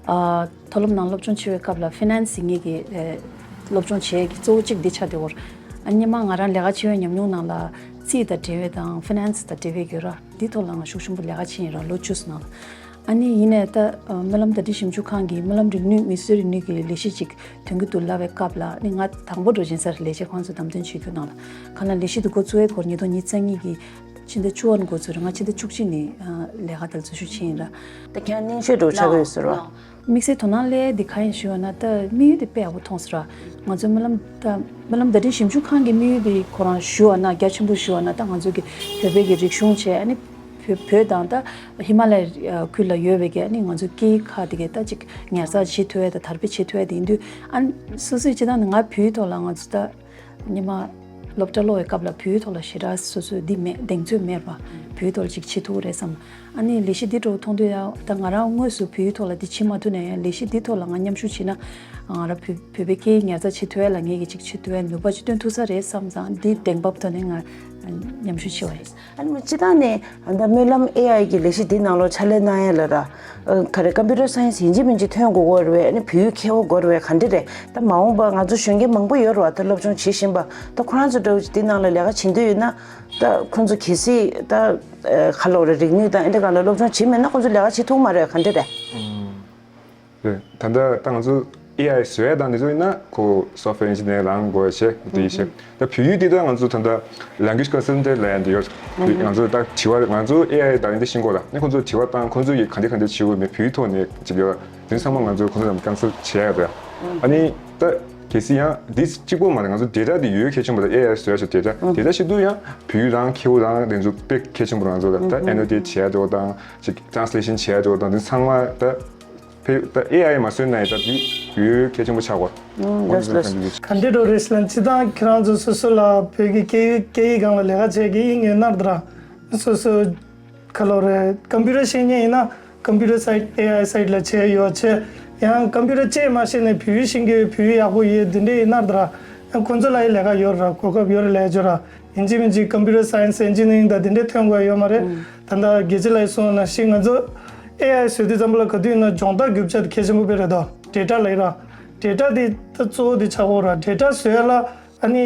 ཨ། མཐོ་སློབ་ནང་སློབ་སྦྱོང་བྱེད་པའི་སྐབས་ལ་ཕི་ནན་སི་ངེད་ཀྱི་ཨེ་སློབ་སྦྱོང་བྱེད་ཡས་ཀྱི་གཙོ་བོ་གཅིག་འདི་ཆགས་བསྡད་ཡོད། ཨ་སྔོན་མ་ང་རང་ལས་ཀ་བྱེད་པའི་ཉམས་མྱོང་ནང་ལ་རྩིས་དང་འབྲེལ་བའི་དང་ཕི་ནན་སི་དང་འབྲེལ་བའི་ཡོད་ར། འདི་ཐོག་ལ་ང་ཤུགས་ཆེན་པོ་ལས་ཀ་བྱས་ཡིན་ར་ལོ་བཅུ་ཙམ་ནང་ལ། ཨ་ནི་ཡིན་ནའི་ད་ཨ་སྨོན་ལམ་བརྡ་འཕྲིན་ཞིབ་འཇུག་ཁང་གིས་སྨོན་ལམ་རིག་ནུས་མིས་བཟོས་རིག་ནུས་ཀྱི་ལས་གཞི་ཅིག་དོན་འཁྱོལ་དུ་ལབ་པའི་སྐབས་ལ་ཨ་ནི་ང་དང་པོ་འགྲོ་བཞིན་སར་ལས་བྱེད་ཁང་ཚོ་བདམས་ཐོན་བྱེད་རྒྱུ་ནང་ལ་གང་ལ་ལས་གཞི་དེ་འགོ་བཙུགས་པའི་སྐོར་ཉིས་སྟོང་ཉི་ཤུ་རྩ་གཉིས་ཀྱི་ཕྱི་ཟླ་བཅུ་པ་ནས་འགོ་ཚུགས་རེད། ང་ཕྱི་ཟླ་བཅུ་གཅིག་ནས་ཨ་ལས་ཀ་དེར་འཛུལ་ཞུགས་བྱས་ཡིན་ར། ད་ཁྱེད་རང་སྙན་ཞུ་འདྲ་བོ་ཆགས་ཀྱི་ཡོད་ཟེར་བ། དམིགས་བསལ་དོ་སྣང་སླེབས་དེ་ག་ཡིན་ཞུ་བ་ན་ད་དམིགས་ཡུལ་དེ་དཔེ་ཡག་པོ་མཐོང་སོང་ར། ང་ཚོའི་སྨོན་ལམ་ད་སྨོན་ལམ་བརྡ་འཕྲིན་ཞིབ་འཇུག་ཁང་གི་དམིགས་ཡུལ་དེ་ཁོ་རང་ཞུ་བ་ན་རྒྱ་ཆེན་པོ་ཞུ་བ་ན་ད་ང་ཚོ་གི་བོད་པའི་གི་རིག་གཞུང་བྱས་ཨ་ནི་བོད་བོད་དང་ད་ཧི་མ་ལ་ཡ་ཁུལ་ལ་ཡོད་པའི་གི་ཨ་ནི་ང་ཚོའི་སྐད་ཡིག་ཁག་དེ་གི་ད་ཅིག་ཉར་ཚགས་བྱེད་ཐུབ་ཡ་ད་དར་སྤེལ་བྱེད་ཐུབ་ཡ་དེ་ཡིན་དུས་ཨ་ནི་སོ་སོའི་སྤྱིར་བཏང་ནི་ང་བོད་ཡིག་ཐོག་ལ་ང་ཚོ་ད། ཉི་མ་སློབ་གྲྭ་སློབ་པའི་སྐབས་ལ་བོད་ཡིག་ཐོག་ལ་ཞེ་དྲག་སོ་སོའི་འདི་མེད་གདེང་ཚོད་མེད་པ་བོད་ཡིག་ཐོག་ལ་ཅིག་བྱེད་ཐུབ་ཀྱི་རེད་བསམ། ཨ་ནི་ལས་གཞི་འདི་འགྲོ་མཐོང་དུས་ཡང་ད་ང་རང་དངོས་སུ་བོད་ཡིག་ཐོག་ལ་འདི་བྱེད་མ་ཐུབ་ན་ཡང་ལས་གཞི་འདི་ཐོག་ལ་ང་མཉམ་ཞུགས་བྱས་ན་ང་རང་བོད་བོད་པའི་སྐད་ཡིག་ཉར་ཚགས་བྱེད་ཐུབ་ཡ་ལ་ངས་ཀྱི་ཅིག་བྱེད་ཐུབ་ཡ་ནུས་པ་ཅིག་བཏོན་ཐུབ་ས་རེད་བསམ་ཙང་འདི་གདེང་འབབ་ཐོག་ནས་ང་མཉམ་ཞུགས་བྱས་པ་ཡིན། ཨ་ནི་སྤྱིར་བཏང་ནས་ཨ་ད་སྨོན་ལམ་ཨེ་ཨའི་གི་ལས་གཞི་འདི་ནང་ལོགས་ཕྱག་ལས་གནང་ཡ་ལ་ར། ཨ་ག་རེ་ཀམ་པུ་ཊར་སའེན་སི་ཡིན་གཅིག་མིན་གཅིག་ཐོན་དགོས་ཀྱི་རེད་པས། ཨ་ནི་བོད་ཡིག་མཁས་པོ་དགོས་རེད་པས། ག་འདྲ་རེད། ད་མ་འོངས་པ་ང་ཚོ་གཞོན་སྐྱེས་མང་པོ་ཡོད་རེད་པ། ད་སློབ་སྦྱོང་བྱེད་བཞིན་པ། ད་ཁོ་རང་ཚོ་འདྲ་བོ་ཅིག་འདི་ནང་ལ་ལས་ཀ་བྱེད་འདོད་ཡོད་ན། ད་ཁོ་ཚོ་གལ་སྲིད་ད་ཨ་ག་ལབ་རེད། རིག་ནུས་དང་ཨ་འདྲ་སྒང་ལ་སློབ་སྦྱོང་བྱེད་མེད་ན་ཁོ་ཚོ་ལས་ཀ་བྱེད་ཐུབ་མ་རེད། ག་འདྲ་རེད། ཨུམ། རེད། ད་ལྟ་ད་ང་ཚོ་ཨེ་ཨའི་བཟོ་ཡ་དང་འདི་ཚོ་ཡིན་ན་ཁོ་སོབ་ཝེར་ཨིན་ཇི་ནི་ཡར་རང་དགོས་བྱས་དེ་བྱས། ད་བོད་ཡིག་འདི་ད་ང་ཚོ་ད་ལྟ་ལེང་གུ་ཨེཇ་ཀོན་སལ་ཊན་ཊི་ལབ་ཡ་འདི་ཡོད། ང་ཚོ་ད་དྲི་བ་ང་ཚོ་ཨེ་ཨའི་དང་འདི་ཤེས་དགོས་ལ་ནི་ཁོང་ཚོ་དྲི་བ་བཏང་ཁོང་ཚོ་ཡིས་ག་འདྲ་ག་འདྲ་བྱེད་དགོས་མེད་བོད་ཡིག་ཐོག་ནས་ཅིག་ཡོད་ལ་དེ་ཚང་མ་ང་ཚོ་ཁོང་ཚོ་དང་ཀོན་སལ་བྱེད་ཡ་ཡོད། ཨ་ནི་ད་གལ་སྲིད་ཡང་འདི་གཅིག་པོ་མ་རེད། ང་ཚོ་ཌེ་ཊ་འདི་ཡོད་གལ་ཆེན་པོ་རེད། ཨེ་ཨའི་བཟོ་ཡ་ཞིག་ཌེ་ཊ་ཌེ་ཊ་ཞིག་འདུག་ཡང་བོད་ཡིག་རང་མཁས་པོ་རང་དེ་ཚོ་དཔེ་གལ་ཆེན་པོ་རེད། ང་ཚོ་ལ་ད་ཨེ་ནོ་ཊེཊ་བྱེད་ཡ་འདྲ་བོ་དང་ཅིག་ཊེ་རན་སི་ལེ་ཤན་བྱེད་ཡ་འདྲ་བོ་དང་འདི་ཚང་མ་ད། ཕེ་ད་ཨེ་ཨའི་མ་བཟོས་ན་ཡང་ད་འདི་ཡོད་གལ་ཆེན་པོ་ཆགས་གོ། ཨང་། ལགས་ལགས། ག་འདྲ་འགྲོ་རེད་ཟེར་ན་སྤྱིར་བཏང་ཁྱེད་རང་ཚོ་སོ་སོ་ལ་བོད་ཀྱི་སྐད་ཡིག་སྐད་ཡིག་སྒང་ལ་ལས་ཀ་བྱེད་ཀྱི་ཡིན་ཡོད་ན་འདྲ། སོ་སོ་ག་ལབ་རེད། ཀམ་པུ་ཊར་ཤེས་མཁན་ཡིན་ན་ཀམ་པུ་ཊར་སའེ་ཌི་ཨེ་ཨའི་སའེ་ཌི་ལ་བྱས་ཡོད་བྱས། ཡང་ཀམ་པུ་ཊར་བཅས་མ་ཤེས་ནས་བོད་ཡིག་ཤེས་མཁན་ཡོད་བོད་ཡིག་ཡག་པོ་ཡོད་འདི་འདྲས་ཡིན་ན་འདྲ། ཡང་ཁོང་ཚོ་ལ་ཡང་ལས་ཀ་ཡོད་ར་གོ་སྐབས་ཡོད་ར་ལས་ཡ་ཅོ་ར། ཡིན་གཅིག་མིན་གཅིག་ཀམ་པུ་ཊར་སའེན་སི་ཨེན་ཇི་ནི་ཡ་རིང་དང་དེ་འདྲའི་ཐོན་དགོས་ཡ་ཡོད་མ་རེད། ཨང་། ད་ལྟ་རྒྱལ་སྤྱི་ལ་ཡི་སོང་ན་ཤི་ང་ཚོ་ཨེ་ཨའི་བཟོས་དུས་ཙམ་པ་ལ་ག་དུས་ཡིན་ན་སྦྱོང་རྟགས་རྒྱུ་ཆ་དེ་གལ་ཆེན་པོ་དཔེ་རེད་དོ། ཌེ་ཊ་ལ་ཡི་ར། ཌེ་ཊ་དེ་ད་གཙོ་བོ་དེ་ཆགས་ཡོད་ར། ཌེ་ཊ་བཟོ་ཡ་ལ་ཨ་ནི་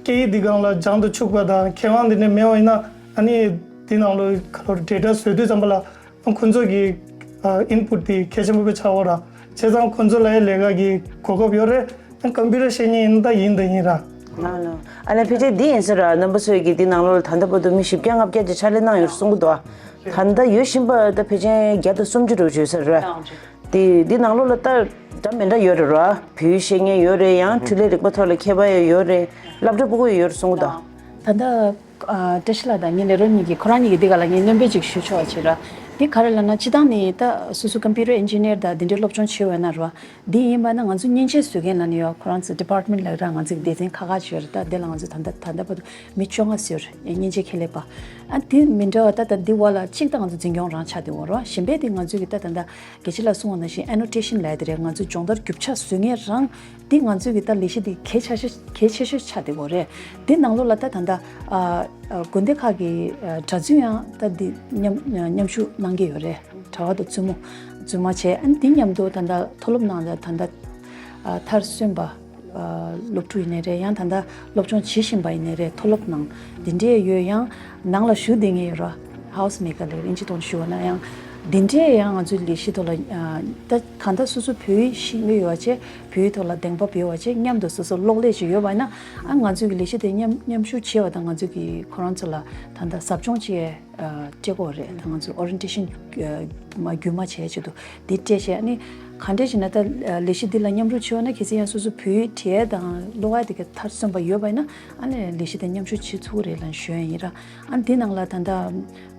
སྐད་ཡིག་འདི་སྒང་ལ་སྦྱང་དུ་ཆུག་པ་དང་མཁས་དབང་དེ་འདྲ་མེད་པ་ཡིན་ན་ཨ་ནི་དེ་ནང་ལོ་ག་ལོ་ཌེ་ཊ་བཟོས་དུས་ཙམ་པ་ལ་ཁོང་ཚོ་གི་ཨ་ཨིན་པུཊ་དེ་གལ་ཆེན་པོ་དཔེ་ཆགས་ཡོད་ར། བྱས་ཙང་ཁོང་ཚོ་ལ་ཡ་ལས་ཀ་གི་གོ་སྐབས་ཡོད་རེད། ཀམ་པུ་ཊར་ཤེས་མཁན་ཡིན་ན་ད་ཡིན་ད་ཡིན་ར། ལགས་ལགས། ཨ་ལས་ཕལ་ཆེར་འདི་ཡིན་ས་ར། རྣམ་པ་ཚོས་ཀྱི་འདི་ནང་ལོགས་ལ་ད་ལྟ་བར་དུ་མི་བཞི་བརྒྱ་ལྔ་བརྒྱ་ཅིག་ཕྱག་ལས་གནང་ཡོད་གསུང་གི་འདུག་ད་ལྟ་ཡོད་བཞིན་པ་ད་ཕལ་ཆེར་བརྒྱ་དང་སུམ་ཅུ་རུ་ཡོད་ས་ར། དེ་འདི་ནང་ལོགས་ལ་ད་འདྲ་མི་འདྲ་ཡོད་རེད་ར། བོད་ཡིག་ཤེས་མཁན་ཡོད་རེད། ཡང་འཕྲུལ་ལས་རིག་པ་ཐོག་ལ་མཁས་པ་ཡང་ཡོད་རེད། སློབ་གྲྭ་ཕྲུ་གུ་ཡང་ཡོད་རེད་གསུང་གི་འདུག་ད་ལྟ་ཨ་བཀྲ་ཤིས་ལགས་དང་ངའི་ལས་རོགས་གཉིས་ཀྱིས་ཁོ་རང་གཉིས་ཀྱིས་འདི་ག་ལ་ངས་སྣོན་པ་ཅིག་ཞུ་ཆོག་པ་བྱེད་ར། འདི་ག་རེ་ལབ་ན། སྤྱིར་བཏང་ནས་ད་སོ་སོ་ཀམ་པུ་ཊར་ཨིན་ཇི་ནིར་དང་འདི་འདྲའི་སློབ་སྦྱོང་བྱས་ཡོད་ན་ར། འདི་ཡིན་པ་ན་ང་ཚོ་མཉེན་ཆས་བཟོ་མཁན་ལབ་ནས་ཡོད། ཁོ་རང་ཚོ་ཌི་པཊ་མེན་ཊི་ལབ་ར། ང་ཚོ་གི་སྡེ་ཚན་ཁག་ཁག་ཅིག་ཡོད་རེད། ད་འདི་ལ་ང་ཚོ་ད་ལྟ་ད་ལྟ་བར་དུ་མི་བཅོ་ལྔ་ཙམ་ཡོད་རེད། མཉེན་ཆས་ཁྱད་ལས་པ། ཨ་འདི་མི་འདྲ་བ་ད་ད་འདི་བ་ལ་གཅིག་ད་ང་ཚོ་འཛིན་སྐྱོང་རང་ཆགས་བསྡད་ཡོད་རེད། གཞན་པའི་དེ་ང་ཚོ་གི་ད་ད་ད་དགེ་བཤེས་ལགས་གསུངས་པ་ནང་བཞིན་ཨེ་ནོ་ཊེ་ཤན་ལབ་ཡ་དེ་རེད། ང་ཚོ་སྦྱོང་བརྡར་རྒྱུ་ཆ་བཟོ་མཁན་རང་། འདི་ང་ཚོའི་གི་ད་ལས་གཞི་འདི་གལ་ཆེ་ཤོས་གལ་ཆེ་ཤོས་ཆགས་བསྡད་ཡོད་རེད། འདི་ནང་ལོགས་ལ་ད་ད་ལྟ་ཨ་ཨ་དགོན་སྡེ་ཁག་གི་ཨ་གྲྭ་བཙུན་ཡང་ད་འདི་མཉམ་མཉམ་ཞུགས་གནང་གི་ཡོད་རེད། གྲྭ་བ་དང་བཙུན་མོ་བཙུན་མ་བྱས། ཨ་ནི་འདི་མཉམ་དུ་ད་ལྟ་མཐོ་སློབ་ནང་ལ་ད་ལྟ་ཨ་མཐར་སོན་པ་ཨ་སློབ་ཕྲུག་ཡིན་ནའི་རེད། ཡང་ད་ལྟ་སློབ་སྦྱོང་བྱེད་བཞིན་པ་ཡིན་ནའི་རེད། མཐོ་སློབ་ནང་འདི་འདྲས་ཡོད། ཡང་ནང་ལ་བཞུགས་བསྡད་མཁན་ཡོད་ར། ཧའུ་སི་མེ་ཀར་ལབ་ཨིན་ཇི་ཐོག་ནས་ཞུ་བ་ན་ཡང་འདི་འདྲས་ཡང་ང་ཚོའི་ལས་གཞི་ཐོག་ལ་ཨ་ད་གང་ལྟར་སོ་སོ་བོད་ཡིག་ཤེས་ཀྱི་ཡོད་པ་བྱས། བོད་ཡིག་ཐོག་ལ་གདེང་སྤོབས་ཡོད་པ་བྱས། མཉམ་དུ་སོ་སོ་གློག་ཀླད་ཅིག་ཡོད་པ་ཡིན་ན། ཨ་ང་ཚོའི་གི་ལས་གཞི་དེ་མཉམ་མཉམ་ཞུགས་བྱས་པ་དང་། ང་ཚོའི་གི་ཁོ་རང་ཚོ་ལ་ད་ལྟ་ཟབ་སྦྱོང་ཅིག་ཨ་སྤྲད་དགོས་རེད། ད་ང་ཚོ་ཨོ་རི་ཡེན་ཊེ་ཤན་ཨ་མ་རྒྱུན་མ་བྱས་ཆེད་དུ་འདི་སྤྲད་བྱས། ཨ་ནི་ག་འདྲས་བྱས་ན་ད་ལས་གཞི་འདི་ལ་མཉམ་རུབ་བྱས་པ་ན། གལ་སྲིད་ཡང་སོ་སོ་བོད་ཡིག་བྲིས་དང་ཀློག་ཡ་དེ་ག་མཐར་སོན་པ་ཡོད་པ་ཡིན་ན། ཨ་ནི་ལས་གཞི་དེ་མཉམ་ཞུགས་བྱེད་ཚུགས་རེད་ལབ་ཞུ་ཡ་ཡིན་ར། ཨ་འདི་ནང་ལ་ད་ལྟ་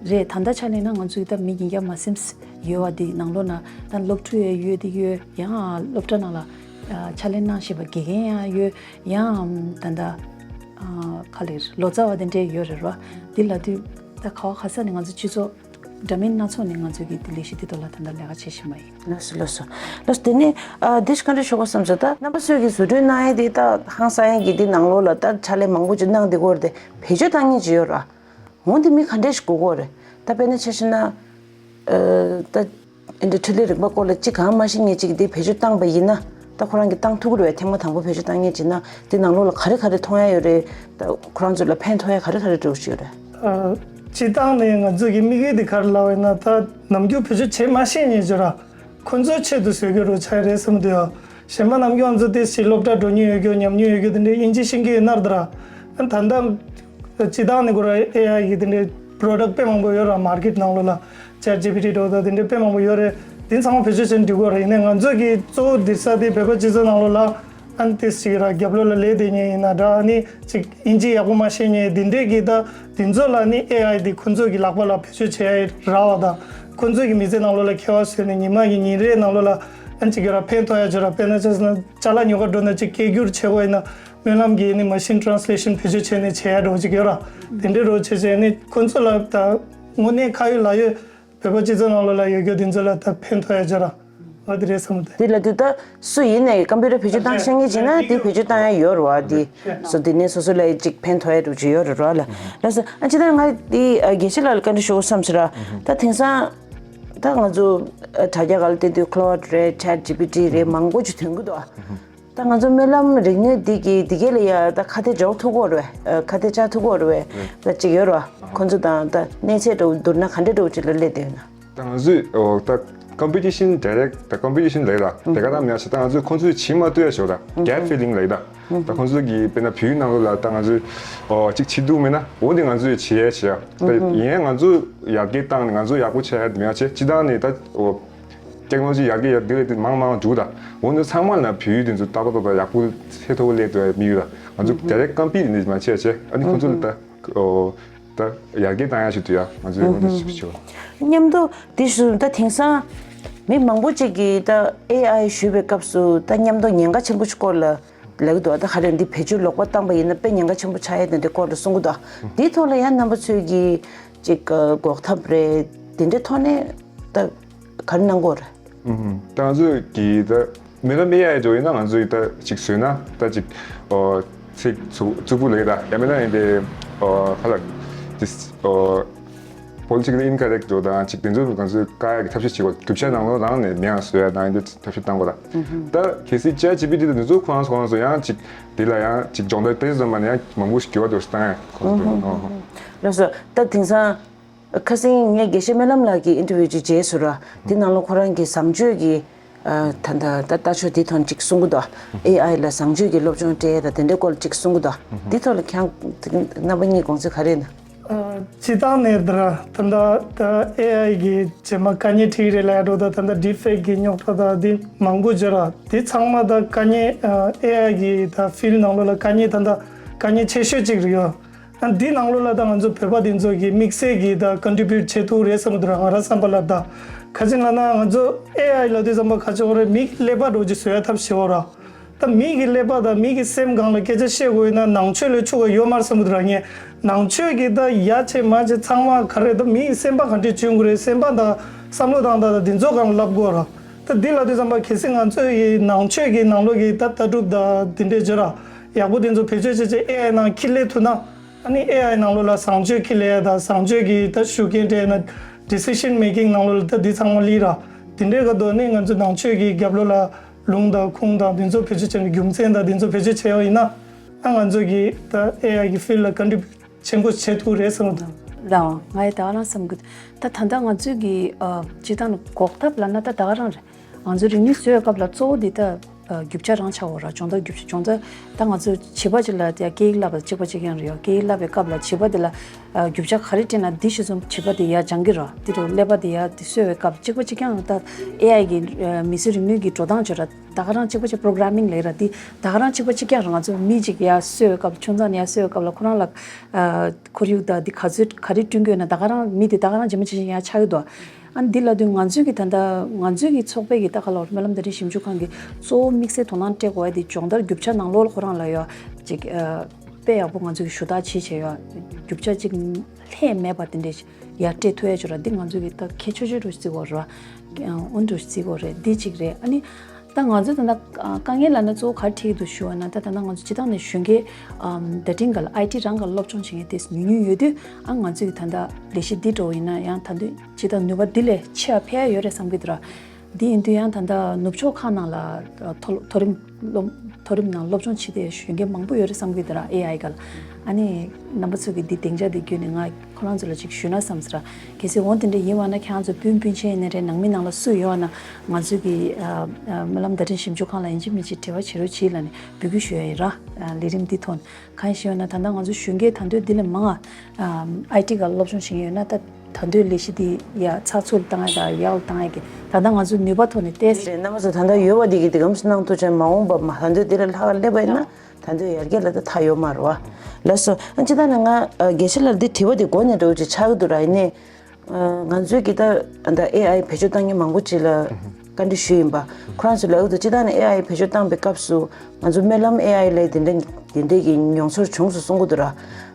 རེད། ད་ལྟ་ཆ་ལེན་ན་ང་ཚོའི་ད་མི་ཉིས་བརྒྱ་མ་ཟིན་ཡོད་པ་འདི་ནང་ལོགས་ན་ད་སློབ་ཕྲུག་ཡང་ཡོད། དེ་ཡོད། ཡང་སློབ་གྲྭ་ནང་ལ་ཨ་ཕྱག་ལས་གནང་བཞིན་པ་དགེ་རྒན་ཡང་ཡོད། ཡང་ད་ལྟ་ཨ་ག་ལེར་ལོ་ཙཱ་བ་དེ་འདྲས་ཡོད་རེད་ར། འདི་ལབ་དུས་ད་ག་བ་ག་ས་ནས་ང་ཚོ་སྤྱི་ཚོགས་འདྲ་མིན་སྣ་ཚོགས་ནས་ང་ཚོ་གི་འདི་ལས་གཞི་འདི་ཐོག་ལ་ད་ལྟ་ལས་ཀ་བྱེད་བཞིན་པ་ཡིན། ལགས་སོ། ལགས་སོ། ལགས་སོ། དེ་ནས་ཨ་འདི་ག་འདྲ་ཞུ་དགོས་བསམ་སོང་། ད་རྣམ་པ་ཚོས་ཀྱི་བཟོ་སྐྲུན་གནང་ཡས་འདི་ད་ཧང་སང་ཡས་ཀྱི་འདི་ནང་ལོགས་ལ་ད་ཕྱག་ལས་མང་པོ་ཅིག་གནང་བསྡད་ཀྱི་ཡོད་རེད་དེ། བེད་སྤྱོད་བཏང་མཁན་ཅིག་ཡོད་ར། འོ་འདི་མི་ག་འདྲས་ཞིག་དགོས་ཀྱི་ཡོད་རེད། ད་དཔེར་ན་ཆ་བཞག་ན་ཨ་ད་འདི་འཕྲུལ་ལས་རིག་པ་སྐོར་ལ་ཅི་གང་མ་ཤེས་མཁན་ཅིག་འདི་བེད་སྤྱོད་བཏང་པ་ཡིན་ན། ད་ཁོ་རང་གིས་བཏང་ཐུབ་ཀྱི་རེད་པས། ཐེངས་མ་དང་པོ་བེད་སྤྱོད་བཏང་མཁན་ཅིག་ན། འདི་ནང་ལོགས་ལ་ག་རེ་ག་རེ་མཐོང་ཡ་ཡོད་རེད། ད་ཁོ་རང་ཚོ་ལ་ཕན་ཐོགས་ཡ་ག་རེ་ག་རེ་འདྲ་བོ་ཞིག་ཡོད་རེད། ཨ་སྤྱིར་བཏང་ནས་ང་ཚོ་གི་དམིགས་ཡུལ་འདི་ག་རེ་ལབ་པ་ཡིན་ན། ད་ནམ་རྒྱུན་བེད་སྤྱོད་བྱེད་མ་ཤེས་མཁན་ཅིག་ར། ཁོ་ཚོའི་ཆེད་དུ་བཟོས་ཀྱི་རེད་ཆགས་རེད་བསམ་གྱི་འདུག་ཡ། གཞན་པ་ནམ་རྒྱུན་ང་ཚོ་དེ་ཞིག་སློབ་གྲྭ་འགྲོ་མྱོང་ཡོད་རྒྱུ། ཉམས་མྱོང་ཡོད་རྒྱུ་དེ་འདྲའི་དབྱིན་ཇི་ཤེས་ཀྱི་ཡོད་ན་ར། ད་ད་ལྟ་སྤྱིར་བཏང་ནས་ཁོ་ར་ཨེ་ཨའི་གི་དེ་འདྲའི་པྲོ་ཌག་དཔེ་མང་པོ་ཡོད་ར། མར་ཀེཊ་ནང་ལོགས་ལ་ཅེཊ་ཇི་པི་ཊི་འདྲ་བོ་དང་དེ་འདྲའི་དཔེ་མང་པོ་ཡོད་རེད། དེ་ཚང་མ་བེད་སྤྱོད་བྱས་ནས་འགྲིག་གི་རེད། ཡིན་ནའི་ང་ཚོ་གི་གཙོ་བོ་འདི་ས་དེ་བོད་པ་སྤྱི་ཚོགས་ནང་ལོགས་ལ་ཨ་ནི་དེ་ཞིག་ར་རྒྱབ་ལོགས་ལ་ལས་བསྡད་མཁན་ཡིན་ན་འདྲ། ཨ་ནི་ཅིག་དབྱིན་ཇི་ཡག་པོ་མ་ཤེས་མཁན་དེ་འདྲའི་གི་ད་དེ་ཚོ་ལ་ནི་ཨེ་ཨའི་དེ་ཁོ་ཚོ་གི་ལག་པ་ལ་བེད་སྤྱོད་བྱེད་ཡ་རག་པ་དང་། ཁོ་ཚོ་གི་མི་ཚེ་ནང་ལོགས་ལ་ཁྱད་པར་བཟོས་ནས་ཉི་མ་གི་ཉིན་རེའི་ནང་ལོགས་ལ་ཨ་ནི་ཅིག་གི་ར་ཕན་ཐོགས་ཡ་ཅིག་ར། དཔེར་ན་ཆ་བཞག་ན་ཅ་ལག་ཉོ་གར་འགྲོ་ན་ཅིག་སྐད་སྒྱུར་བྱེད་དགོས་ཡིན་ན། སྨོན་ལམ་གྱི་ནི་མ་ཤིན་ཊི་རན་སི་ལེ་ཤན་བེད་སྤྱོད་བྱས་ནས་བྱེད་ཡ་འདྲ་བོ་ཅིག་ཡོད་ར། དེ་འདྲའི་འདྲ་བོ་བྱས་བྱས་ནི་ཁོ་ཚོ་ལ་ད་དངོས་གནས་ཁ་ཡོད་ལག་ཡོད་བོད་པ་སྤྱི་ཚོགས་ནང་ལོགས་ལ་ཡོད་རྒྱུ་དེ་ཚོ་ལ་ད་ཕན་ཐོགས་ཡ་ཅིག་ར། འོ་དེ་རེད་བསམ་སྟེ། དེ་ལ་དུས་ད་སུ་ཡིན་ནའི་ཀམ་པུ་ཊར་བེད་སྤྱོད་བཏང་ཤེས་མཁན་བྱས་ན་དེ་བེད་སྤྱོད་བཏང་ཡ་ཡོད་རེད་བ། དེ་སོ་དེ་ནས་སོ་སོ་ལ་ཅིག་ཕན་ཐོགས་ཡ་འདྲ་བོ་ཅིག་ཡོད་རེད་ར་ལ། ལགས་སོ། ཨ་ཅི་ད་ང་དེ་དགེ་བཤེས་ལགས་ལ་བཀའ་འདྲི་ཞུ་དགོས་བསམ་སོང་ར། ད་དེང་སང་ད་ང་ཚོ་དྲ་རྒྱ་སྒང་ལ་བལྟས་དུས་ཁློཌ་རེད། ཅེཊ་ཇི་པི་ཊི་རེད། མང་པོ་ཅིག་ཐོན་གྱི་འདུག་ད་ང་ཚོ་སྨོན་ལམ་རིག་ནུས་འདི་གི་འདི་གས་ལ་ཡ་ད་ཁ་གཏད་འཇོག་ཐུབ་ཀྱི་ཡོད་རེད་པས། ཨ་ཁ་གཏད་བཅག་ཐུབ་ཀྱི་ཡོད་རེད་པས། ད་ཅིག་ཡོད་རེད་པ། ཁོ་ཚོ་དང་ད་གནས་ཚད་འདྲ་བོ་བསྡུར་ན་ག་འདྲ་འདྲ་བོ་ཅིག་ལ་སླེབས་བསྡད་ཡོད་ན། ད་ང་ཚོས་ཨོ་ད་ཀམ་པི་ཊི་ཤན་ཌའི་རེག་ཊི་ད་ཀམ་པི་ཊི་ཤན་ལབ་ད་དེ་ག་ད་མེད་ཤག་ད་ང་ཚོས་ཁོ་ཚོས་བྱེད་མ་ཐུབ་ཡ་ཞོག་ད་གེབ་ཕིལ་ལིང་ལབ་ད། ད་ཁོ་ཚོ་གིས་དཔེར་ན་བོད་ཡིག་ནང་ལོགས་ལ་ད་ང་ཚོས་ཨོ་ཅིག་བྱེད་ཐུབ་མེད་ན། འོ་དེ་ང་ཚོས་བྱེད་ཡ་བྱེད་ཡ། ད་ཡིན་ཡང་ང་ཚོ་ཡར་རྒྱས་བཏང་ནས་ང་ཚོ་ཡག་པོ་བྱེད་ཡ་མེད་ཡ་བྱེད། སྤྱིར་བཏང་ནས་ད་ཨོ་ཊེག་ནོ་ལོ་ཇི་ཡར་རྒྱས་ཡར་རྒྱས་དེ་མང་མང་འགྲོ་ད། འོ་ན་ཚང་མ་ལ་བོད་ཡིག་དེ་ཚོ་ཏག་ཏག་ཏག་ཏག་ཡག་པོ་ཚད་མཐོ་པོ་སླེབས་ཐུབ་ཡ་མི་ཡོད་ད། ང་ཚོ་ཌའི་རེག་ཊི་ཀམ་པི་ཊི་དེ་འདྲ་མ་བྱས་བྱས། ཨ་ནི་ཁོ་ཚོ་ལ་ད་ཨོ་ད་ཡར་རྒྱས་བཏང་ཡ་ཞིག་ཐུབ་ཡ་ང་ཚོས་འོ་འདི་ཞིག་བྱེད། མཉམ་དུ་དེ་བཞིན་ད་དེང་སང་མི་མང་པོ་ཅིག་གིས་ད་ཨེ་ཨའི་ཞུས་པའི་སྐབས་སུ་ད་མཉམ་དུ་ཉེན་ཁ་ཆེན་པོ་ཞིག་སྐོར་ལ་ལབ་ཀྱི་འདུག་ད་ག་རེ་འདི་བེད་སྤྱོད་ལོག་པ་བཏང་པ་ཡིན་ན་དཔེ་ཉེན་ཁ་ཆེན་པོ་ཆགས་ཡས་དེ་འདྲའི་སྐོར་ལ་གསུང་གི་འདུག་འདིའི་ཐོག་ལ་ཡང་རྣམ་པ་ཚོས་ཀྱི་ཅིག་འགོག་ཐབས་རེད། དེ་འདྲའི་ཐོག་ནས་ད་ག་རེ་གནང་གི་ཡོད་རེད། ད་ང་ཚོས་ཀྱི་ད་མི་རབས་ཨེ་ཨའི་འགྲོ་ཡིན་ན་ང་ཚོས་ད་ཅིག་བཟོས་ན་ད་ཅིག་ཨོ་ཚིག་ཚུ་ཚུགས་པོ་ལས་ད་ཡང་མིན་ན་ཡིན་ཏེ་ཨོ་ཧ་ལ་ཏིས་ཨོ། པོ་ལི་ཊི་ཀལ་ཨིན་ཀོ་རེག་ཊི་འདྲ་བོ་དང་ཅིག་དེ་ཚོ་ང་ཚོས་བཀག་ཡག་གི་ཐབས་ཤེས་བྱེད་དགོས། རྒྱུ་ཆ་ནང་ལོགས་རང་ནས་མེད་པ་བཟོ་ཡ་དང་ཡིན་དེ་ཐབས་ཤེས་བཏང་དགོས་ད། ད་གལ་སྲིད་ཅེཊ་ཇི་པི་ཊི་དང་དེ་ཚོ་ཁོ་རང་ཚོ་ཁོ་རང་ཚོ་ཡང་ཅིག་དེ་ལ་ཡང་ཅིག་སྦྱོང་བརྡར་དེ་ཚོ་མ་ནས་ཡང་མང་པོ་ཞིག་འགྱུར་བ་འགྲོ་ཞིག་བཏང་ཡ་ཁོ་རང་ཚོ། ལགས་སོ། ད་དེང་སང་ཁ་སང་ངས་དགེ་བཤེས་སྨོན་ལམ་ལགས་ཀྱི་ཨིན་ཊར་བིའུ་ཅིག་མཇལ་སོང་ར། དེ་ནང་ལོགས་ཁོ་རང་གི་བཟང་སྤྱོད་ཀྱི་ཨ་ད་ད་ད་ལྟ་ཆོས་འདི་ཐོག་ཅིག་གསུང་གི་འདུག་ཨེ་ཨའི་ལ་བཟང་སྤྱོད་ཀྱི་སློབ་སྦྱོང་སྤྲད་ད་དེ་འདྲའི་སྐོར་ཅིག་གསུང་གི་འདུག་འདི་ཐོག་ལ་ཁྱེད་རང་རྣམ་པ་གཉིས་དགོངས་ཚུལ་ག་རེ་ཡིན་ན། ཨ་སྤྱིར་བཏང་ནས་ད་ད་ད་ཨེ་ཨའི་གི་རྗེས་མ་དཀའ་ངལ་འཕྲད་ཀྱི་རེད་ལབ་ཡ་འདྲ་བོ་ད་ད་ལྟ་ཌིབ་ཕེག་གི་རྙོག་དྲ་ད་འདི་མང་པོ་ཡོད་ར། འདི་ཚང་མ་ད་དཀའ་ངལ་ཨ་ཨེ་ཨའི་གི་ད་ཕིལ་ཌི་ནང་ལོགས་ལ་དཀའ་ངལ་ད་ད་དཀའ་ངལ་ཆེ་ཤོས་ཅིག་རེད་ཡོད། ཨ་འདི་ནང་ལོགས་ལ་ད་ང་ཚོ་བོད་པ་འདི་ཚོ་གི་དམིགས་བསལ་གྱི་ད་ཀོན་ཊི་བིའུཊ་བྱེད་ཐུབ་རེད་བསམ་གྱི་འདུག་ར། ང་རང་བསམ་པ་ལ་ད་ག་ཅི་ལབ་ན་ང་ཚོ་ཨེ་ཨའི་ལབ་དུས་ཙམ་པ་ག་ཅི་འོ་རེད། མི་གི་ཀླད་པ་འདྲ་བོ་ཅིག་བཟོ་ཡ་ཐབས་བྱེད་འོ་ར། ད་མི་གི་ཀླད་པ་དང་མི་གི་སེམས་སྒང་ལ་སྐད་ཆ་བཤད་དགོས་ཡོད་ན་ནང་ཆོས་ལས་ཆུང་བ་ཡོད་མ་རེད་བསམ་གྱི་འདུག་ར། ངས་ནང་ཆོས་ཀྱི་ད་ཡ་བྱེད་མ་བྱེད་ཚང་མ་ག་རེ་ད་མི་གི་སེམས་པ་ག་འདྲས་བཅོས་དགོས་རེད། སེམས་པ་དང་བསམ་བློ་བཏང་སྟངས་དང་འདི་ཚོ་སྒང་ལ་ལབ་དགོས་ར། ད་འདི་ལབ་དུས་ཙམ་པ་གལ་སྲིད་ང་ཚོ་ཡི་ནང་ཆོས་ཀྱི་ནང་ལོགས་ཀྱི་ད་ལྟ་གྲུབ་དང་འདི་འདྲས་བརྗོད་ར་ཡག་པོ་འདི་ཚོ་བེད་སྤྱོད་བྱེད་ཆེད་ཨེ་ཨའི་ནང་ཁྱི་སླེབས་ཐུབ་ན། ཨ་ནི་ཨེ་ཨའི་ནང་ལོགས་ལ་བཟང་སྤྱོད་ཁྱི་ལས་དང་བཟང་སྤྱོད་ཀྱི་ད་ཤུགས་རྐྱེན་སྤྲད་ན་ཌི་སི་ཤན་མེ་ཀིང་ནང་ལོགས་ལ་ད་འདི་ཚང་མ་ལི་ར། དེ་འདྲའི་ག་དོ་ནི་ང་ཚོ་ནང་ཆོས་ཀྱི་རྒྱབ་ལོགས་ལ་ལུང་དང་ཁུངས་དང་འདི་ཚོ་བེད་སྤྱོད་བྱས་ནས་རྒྱུ་མཚན་དང་འདི་ཚོ་བེད་སྤྱོད་བྱས་པ་ཡིན་ན། ཨ་ང་ཚོ་གི་ད་ཨེ་ཨའི་གི་ཕིལ་ལ་ཀོན་ཊི་བིའུཊ་ཆེན་པོ་བྱེད་ཐུབ་རེད་བསམ་གི་འདུག་ལའོ། ང་ཡི་ད་ག་རང་བསམ་གི་འདུག་ད་ད་ལྟ་ང་ཚོས་ཀྱི་ཨ་སྤྱིར་བཏང་ནས་འགོག་ཐབས་ལབ་ན་ད་ད་ག་རང་རེད། ང་ཚོའི་རིག་ནུས་བཟོ་བའི་སྐབས་ལ་གཙོ་བོ་འདི་ལྟ་རྒྱུ་ཆ་རང་ཆགས་འོ་ར། སྦྱོང་བརྡར་རྒྱུ་ཆ། སྦྱོང་བརྡར་ད་ང་ཚོས་བྱིས་པ་ཅིག་ལ་ཡ་སྐད་ཡིག་བསླབ་པ་གཅིག་པ་གཅིག་རྐྱང་རེད་ཡ། སྐད་ཡིག་བསླབ་པའི་སྐབས་ལ་བྱིས་པ་དེ་ལ་རྒྱུ་ཆ་ག་རེ་སྤྲད་ན་འདི་གཞི་བཟུང་བྱིས་པ་དེ་ཡ་སྦྱང་གི་ར། དེ་རུ་ཀླད་པ་དེ་ཡ་དེ་གསོ་བའི་སྐབས་གཅིག་པ་གཅིག་རྐྱང་རེད། ད་ཨེ་ཨའི་གི་མི་ཚེ་རིག་ནུས་ཀྱི་འགྲོ་སྟངས་བརྗོད་ར། ད་ག་རང་གཅིག་པ་གཅིག་པོ་རོ་གྷ་ར་མིང་ལབ་ར། དེ་ད་ག་རང་གཅིག་པ་གཅིག་རྐྱང་རེད། ང་ཚོ་མི་གཅིག་ཡ་གསོ་བའི་སྐབས་ཆུང་ཙག་ནས་ཡ་གསོ་བའི་སྐབས་ལ་ཁོ་རང་ལ་ཁོར་ཡུག་དང་འདི་ག་ཚོད་ག་རེ་བསྐྲུན་དགོས་ན་ད་ག་རང་མི་དེ་ད་ག་རང་ཇི་མ་ཇི་བཞིན་ཡ་ཆགས་ཀྱི་འདུག་ཨ་འདི་ལབ་དུས་ང་ཚོས་ཀྱི་ད་ལྟ་ང་ཚོས་ཀྱི་ཚོགས་པའི་གི་ད་ག་ལོར་སྨོན་ལམ་བརྡ་འཕྲིན་ཞིབ་འཇུག་ཁང་གི་གཙོ་བོ་དམིགས་བསལ་དོ་སྣང་སྤྲད་དགོས་ཡ་དེ་སྦྱོང་བརྡར་རྒྱུ་ཆ་ནང་ལོགས་ལ་ཁོ་རང་ལ་ཡོད་ཅིག་ཨ་དཔེ་ཡག་པོ་ང་ཚོས་ཀྱི་ཞུ་དག་བྱེད་བྱས་ཡོད། རྒྱུ་ཆ་ཅིག་ལྷད་མེད་པ་དེ་འདྲས་ཡར་སྤྲད་ཐུབ་ཡ་ཅིག་ར། འདི་ང་ཚོས་ཀྱི་ད་གལ་ཆེ་ཤོས་འདྲ་བརྩི་དགོས་ར། ཨོ་འདྲ་བརྩི་དགོས་རེད། འདི་གཅིག་རེད། ཨ་ནི་ད་ང་ཚོས་ད་ལྟ་དཀའ་ངལ་ལབ་ན་གཙོ་བོ་ག་རེ་འཕྲད་ཀྱི་འདུག་ཞུ་བ་ན། ད་ད་ལྟ་ང་ཚོ་སྤྱིར་བཏང་ནས་གཞོན་སྐྱེས་ཨམ་བརྡ་འཕྲིན་སྒང་ལ་ཨའི་ཊི་རང་སྒང་ལ་སློབ་སྦྱོང་བྱེད་མཁན་དེ་ཉུང་ཉུང་ཡོད་དུས། ཨ་ང་ཚོས་ད་ལྟ་ལས་གཞི་འདི་འདྲ་བོ་ཡིན་ན་ཡང་ད་དུང་ཇི་ལྟར་ནུས་པ་འདི་ལས་ཆེ་བ་འཕེལ་ཡ་ཡོད་རེད་བསམ་གྱི་འདུག་ར། འདི་ཡིན་དུས་ཡང་ད་ལྟ་ནུབ་ཕྱོགས་ཁག་ནང་ལ་ཨ་མཐོ་མཐོ་རིམ་སློབ་མཐོ་རིམ་ནང་སློབ་སྦྱོང་བྱེད་བསྡད་གཞོན་སྐྱེས་མང་པོ་ཡོད་རེད་བསམ་གྱི་འདུག་ར། ཨེ་ཨའི་སྒང་ལ། ཨ་ནི་རྣམ་པ་ཚོ་གིས་འདི་སྡིངས་ཆ་འདི་བརྒྱུད་ནས་ང་ཁོ་རང་ཚོ་ལ་ཅིག་ཞུས་ན་བསམ་ཟེར། གལ་སྲིད་འོ་དེ་འདྲ་ཡིན་པ་ན་ཁྱེད་རང་ཚོ་སྤུན་སྤུན་མཆེད་ཡིན་ནའི་རེད། ནང་མི་ནང་ལ་སུ་ཡོད་ན་ང་ཚོ་གི་ཨ་ཨ་སྨོན་ལམ་བརྡ་འཕྲིན་ཞིབ་འཇུག་ཁང་ལ་ཡིན་གཅིག་མིན་གཅིག་འབྲེལ་བ་བྱེད་རོགས་བྱེད་ལབ་ནས་འབོད་སྐུལ་ཞུ་ཡ་ཡིན་ར། ཨ་ལས་རིམ་འདི་ཐོག་ནས་གང་ཞིག་ཡོད་ན་ད་ལྟ་ང་ཚོ་གཞོན་སྐྱེས་ད་འདོད་འདི་ལས་མང་ང་ཨ་ཨའི་ཊི་སྒང་སློབ་སྦྱོང་བྱེད་མཁན་ཡོད་ན་ད་ད་འདོད་ལས་གཞི་འདི་ཡ་ཚགས་ཚུད་བཏང་ཡ་དང་ཡག་བཏང་ཡ་གི་ད་ལྟ་ང་ཚོ་ནུས་པ་ཐོག་ནས་ཏོག་ཙམ། རེད། རྣམ་པ་ཚོ་ད་ལྟ་ཡོད་པ་འདི་གི་འདི་གམ་སུ་གནང་ཐུབ་ཅན་མ་འོངས་པ་མ་ད་འདོད་འདི་ལས་ལྷག་སླེབས་པ་ཡིན་ན། ད་འདོད་ཡར་རྒྱས་ལ་ད་མཐའ་ཡོད་མ་རེད་བ། ལགས་སོ། ཨ་ཅི་ད་ནི་ང་ཨ་དགེ་བཤེས་ལགས་འདི་དྲི་བ་འདི་མགོ་ནས་འགྲོ་ཅིག་ཆགས་ཀྱི་འདུག་ར། ཡིན་ནའི་ཨ་ང་ཚོས་ཀྱི་ད་ད་ཨེ་ཨའི་བེད་སྤྱོད་བཏང་མཁན་མང་པོ་ཅིག་ལ་བཀའ་འདྲི་ཞུས་ཡིན་པ། ཁོ་རང་ཚོ་ལབ་ཀྱི་འདུག་ཅི་ད་ནི་ཨེ་ཨའི་བེད་སྤྱོད་བཏང་པའི་སྐབས་སུ་ང་ཚོ་སྨོན་ལམ་ཨེ་ཨའི་ལས་དེ་འདྲ་དེ་འདྲའི་གི་མྱོང་ཚོར་བྱུང་སོང་གསུང་གི་འདུག་ར།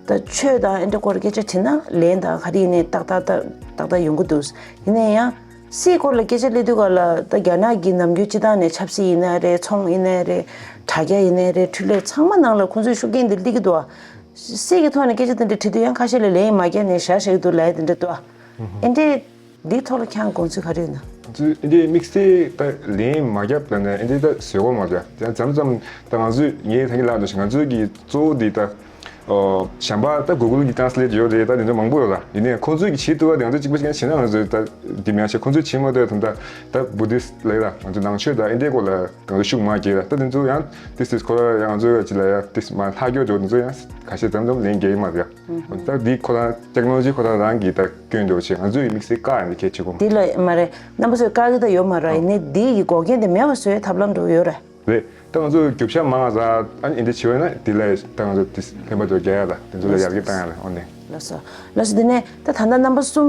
ད་ཆོས་དང་ཨེ་འདྲ་སྐོར་སྐད་ཆ་དྲིས་ན་ལན་དང་ག་རེ་ཡིན་ནའི་ཏག་ཏག་ཏག་ཏག་ཏག་ཡོང་གི་འདུག་ཡིན་ནའི་ཡང་། སྲིད་སྐོར་ལ་སྐད་ཆ་སླེབས་དུས་ག་ལ་ད་རྒྱ་ནག་གི་ནམ་རྒྱུན་སྤྱི་བཏང་ནས་ཆབ་སྲིད་ཡིན་ན་རེད། ཚོང་ཡིན་ན་རེད། དྲ་རྒྱ་ཡིན་ན་རེད། འཕྲུལ་ལས་ཚང་མ་ནང་ལ་ཁོང་ཚོའི་ཤུགས་རྐྱེན་འདི་སླེབས་ཀྱི་འདུག་བ། སྲིད་ཀྱི་ཐོག་ནས་སྐད་ཆ་དེ་འདྲ་དྲིས་དུས་ཡང་ཁ་ཤས་ལ་ལན་མ་རྒྱབ་ནས་བཞག་བཞག་གི་འདུག་ལབ་ཡ་དེ་འདྲ་འདུག་བ། ཨེ་འདྲས་འདིའི་ཐོག་ལ་ཁྱེད་རང་དགོངས་ཚུལ་ག་རེ་ཡོད་ན། ཚུལ་ཨེ་འདྲས་དམིགས་བསལ་ད་ལན་མ་རྒྱབ་ལབ་ནས་ཨེ་འདྲས་ད་བཟོད་སྒོ་མ་རྒྱབ་ཡང་མཚམས་མཚམས་ད་ང་ཚོས་ངའི་ད་གིན་ལབ་འདུག་ང་ཚོའི་གི་གཙོ་བོ་འདི་ད། ཨོ། གཞན་པ་ད་གུ་གུལ་གྱི་ཊེ་རན་སི་ལེཊ་ཡོད་རེད། ད་དེ་ཚོ་མང་པོ་ཡོད་ལ། ཡིན་ནའི་ཁོང་ཚོས་ཀྱི་བྱེད་ཐུབ་པ་དེ་ང་ཚོས་གཅིག་པ་གཅིག་རྐྱང་བྱེད་ན་ང་ཚོས་ད་འདི་མི་ཡག་ཤེས། ཁོང་ཚོས་བྱེད་མ་ཐུབ་ད་ད་བུ་དིསྟ་ལབ་ཡ་ལ་ང་ཚོ་ནང་ཆོས་དང་ཨེ་འདྲའི་སྐོར་ལ་ང་ཚོ་ཤུགས་མ་རྒྱག་ལ། ད་དེ་ཚོ་ཡང་ཏིས་ཏིས་ཁོ་ར་ཡང་ང་ཚོ་ཅི་ལ་ཡ་ཏིས་མ་ལྷག་རྒྱུ་འགྲོ་དེ་ཚོ་ཡང་ཁ་ཤས་ཙམ་ཙམ་ལན་རྒྱག་གི་མ་རེད་ཡ། ད་འདི་ཁོ་རང་ཊེག་ནོ་ལོ་ཇི་ཁོ་རང་རང་གི་ད་སྐྱོན་འགྲོ་བྱེད། ང་ཚོས་ཡི་དམིགས་བསལ་བཀག་ཡ་འདི་གལ་ཆེ་གོ། འདི་ལ་མ་རེད། རྣམ་པ་ཚོས་བཀག་གི་ད་ཡོད་མ་རེད། ཡིན་ནའི་འདི་ཡི་འགོག་རྐྱེན་དེ་མེད་པ་བཟོ་ཡའི་ཐབས་ལམ་འགྲོ་ཡོད་རེད། རེད། ད་ང་ཚོ་རྒྱུ་ཆ་མང་ང་ཟ་ཨ་ནི་འདི་བྱེད་འོས་ན་འདི་ལ་ད་ང་ཚོ་འདི་ལྷན་པ་ཚོ་རྒྱག་ཡ་ལ་དེ་ཚོ་ལ་ཡར་རྒྱས་བཏང་ཡ་ལ་འོ་ནས། ལགས་སོ། ལགས་སོ། འདི་ནས་ད་ད་ལྟ་རྣམ་པ་གསུམ་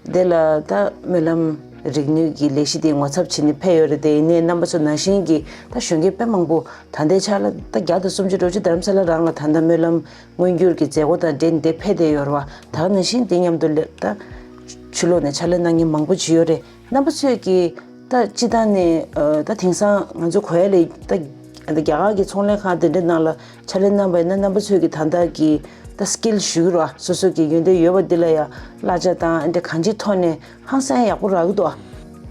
དེ་ལ་ད་སྨོན་ལམ་རིག་ནུས་ཀྱི་ལས་གཞི་དེ་ངོ་ཚབ་བྱེད་ནས་ཕེབས་ཡོད་རེད་དེ། ཡིན་ནའི་རྣམ་པ་ཚོ་ནང་བཞིན་གྱི་ད་གཞོན་སྐྱེས་དཔེ་མང་པོ་ད་ལྟའི་ཆ་ལ་ད་བརྒྱ་དང་སུམ་ཅུ་འགྲོ་ཅི་རྡ་རམ་ས་ལ་རང་ལ་ད་ལྟ་སྨོན་ལམ་མངོན་འགྱུར་གྱི་མཛད་སྒོ་དང་འབྲེལ་འདི་ཕེབས་བསྡད་ཡོད་རེད་བ། ད་ག་ནང་བཞིན་དེ་མཉམ་དུ་ལ་ད་ཕྱི་ལོགས་ནས་ཕྱག་ལས་གནང་མཁན་མང་པོ་ཅིག་ཡོད་རེད། རྣམ་པ་ཚོས་ཀྱིས་ད་སྤྱི་བཏང་ནས་ཨ་ད་དེང་སང་ང་ཚོ་གོ་ཡ་ལས་ད་ཨ་ད་རྒྱ་གར་གྱི་ཚོང་ལས་ཁང་དེ་འདྲ་ནང་ལ་ཕྱག་ལས་གནང་བ་ཡིན་ན། རྣམ་པ་ཚོས་ཀྱིས་ད་ལྟ་གི་ད་སི་ཀིལ་ཞུ་གི་རེད་བ། སོ་སོ་གི་ཡོན་ཏན་ཡོད་པ་འདི་ལ་ཡ་གླ་ཆ་དང་ཨ་འདྲ་གང་ཅིའི་ཐོག་ནས་ཧང་སང་ཡག་པོ་རག་གི་འདུག་བ།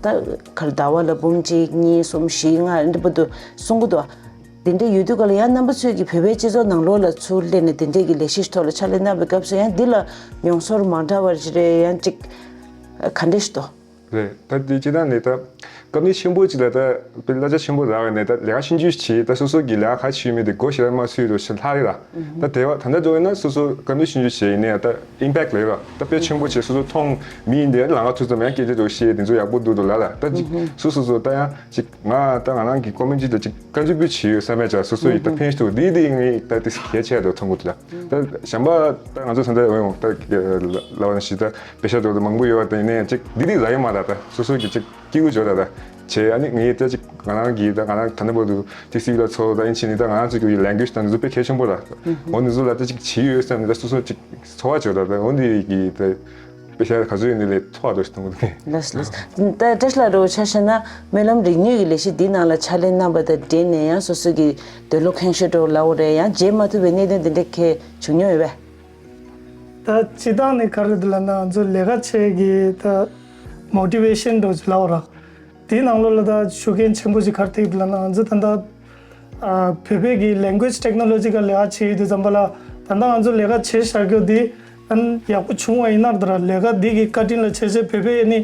ད་གར་ཟླ་བ་ལ་འབུམ་གཅིག་གཉིས་གསུམ་བཞི་ལྔ་ཨ་འདྲ་བར་དུ་གསུང་གི་འདུག་བ། དེ་འདྲ་ཡོད་དུས་ག་ལ་ཡང་རྣམ་པ་ཚོས་ཀྱིས་བོད་པའི་སྤྱི་ཚོགས་ནང་ལོགས་ལ་ཚུར་སླེབས་ནས་དེ་འདྲའི་གི་ལས་གཞི་ཐོག་ལ་ཕྱག་ལས་གནང་བའི་སྐབས་སུ་ཡང་འདི་ལ་མྱོང་ཚོར་མ་འདྲ་བ་ཞིག་རེད། ཡང་ཅིག་ག་འདྲ་ཞིག་འདུག་རེད། ད་འདི་སྤྱི་བཏང་ནས་ད་ ཀམ་པ་ནི་ཆེན་པོ་ཅིག་ལ་ད་དཔེ་གླ་ཆ་ཆེན་པོ་རག་ནས་ད་ལས་ཀ་ཆུང་ཆུང་བྱེད། ད་སོ་སོ་གི་ལས་ཀ་ག་བྱེད་མིན་དེ་སྒོ་ཞེ་དྲག་མ་ཕྱེ་རོགས་ཞེས་ལྷག་རེད་ལ། ད་དེ་བ་ད་ལྟ་འགྲོ་ཡིན་ན་སོ་སོ་ཀམ་པ་ནི་ཆུང་ཆུང་བྱེད་ཡིན་ནའི་ད་ཨིམ་པེག་ལས་རོགས་ད་དཔེ་ཆེན་པོ་བྱེད། སོ་སོ་མཐོང་མི་ཡིན་དེ་ལང་ཀ་ཐུག་ཙམ་ཡང་སྐད་ཆ་འགྲོ་བཤད་དེ་ཚོ་ཡག་པོ་འདུག་འདུག་ལ་ལ། ད་ཅིག་སོ་སོ་སོ་ད་ཡང་ཅིག་ང་ད་ང་རང་གི་ཀོ་མེན་ཊི་ཅིག་ད་ཅིག་ཀོན་ཊི་བྷིའུ་ཊི་བྱེད་ཡོད་བསམ་ཡ་ཅག་སོ་སོ་ཡིས་ད་ཕན་ཞིག་འདུག་འདི་འདི་ངས་ད་དེ་གལ་ཆེ་འདུག་མཐོང་གི་འདུག་ལ། ད་གཞན་པ་ད་ང་ཚོ་ད་ལྟ་འོན་ད་ལ་བ་ན་ཞིག་ད་པེ་ཤ་འགྲོ་ད་མང་པོ་ཡོད་པ་དེ་ནས་ཅིག་འདི་འདི་རག་ཡོད་མ་རེད། ད་སོ་སོ་གི་ཅིག་སྐྱིད་པོ་བྱོས་ད་ད་བྱས། ཨ་ནི་ངས་ད་ཅིག་ང་རང་གིས་ད་ང་རང་ད་ནི་བར་དུ་ཏི་སི་ཝི་ལ་ཚོགས་ད་ཡིན་ཕྱིན་ནི་ད་ང་རང་ཚོ་གི་ལེང་གུ་ཨེ་ཇི་ད་འདི་ཚོ་དཔེ་གལ་ཆེན་པོ་ར། འོ་འདི་ཚོ་ལ་ད་ཅིག་བྱེད་ཡོད་བསམ་ནི་ད་སོ་སོ་ཅིག་ཚོར་བ་བྱོས་ད། ད་འོ་འདི་གི་ད་པེ་ཤ་ག་ཚོད་ཡོད་ནི་ལས་ཚོར་བ་འདྲ་ཞིག་གཏོང་གི་འདུག་གས། ལགས་ལགས། ད་བཀྲ་ཤིས་ལགས་འདྲ་བོ་ཆ་བཞག་ན་སྨོན་ལམ་རིག་ནུས་ཀྱི་ལས་གཞི་འདིའི་ནང་ལ་ཕྱག་ལས་གནང་བ་དང་འབྲེལ་ནས་ཡང་སོ་སོ་གི་འདོད་བློ་ཁེངས་ཤས་འདྲ་བོ་ལབ་དགོས་རེད། ཡང་བརྗེད་མ་ཐུབ་པའི་གནད་དོན་འདི་འདྲ་གས་བྱུང་མྱོང་ཡོད་པས། ད་སྤྱིར་བཏང་ནས་ག་རེ་འདུག་ལབ་ན་ང་ཚོ་ལས་ཀ་བྱེད་ཀྱི་ད་མོ་ཊི་ཝེ་ཤན་འདྲ་བོ་ཅིག་ལབ་དགོས་ར། དེའི་ནང་ལོགས་ལ་ད་ཤུགས་རྐྱེན་ཆེན་པོ་ཞིག་ག་རེ་ཐེབས་འདུག་ལབ་ན་ང་ཚོ་ད་ལྟ་ཨ་བོད་པའི་གི་language technology ག་ལས་ཀ་བྱེད་ཡོད་དུས་ཙམ་པ་ལ་ད་ལྟ་ང་ཚོ་ལས་ཀ་བྱེད་བཞག་རྒྱུ་དེ་ཨ་ནི་ཡག་པོ་བྱུང་བ་ཡིན་ན་ད་ར་ལས་ཀ་འདི་གི་བཀའ་དྲིན་ལ་བྱས་བྱས་བོད་པའི་ཨ་ནི་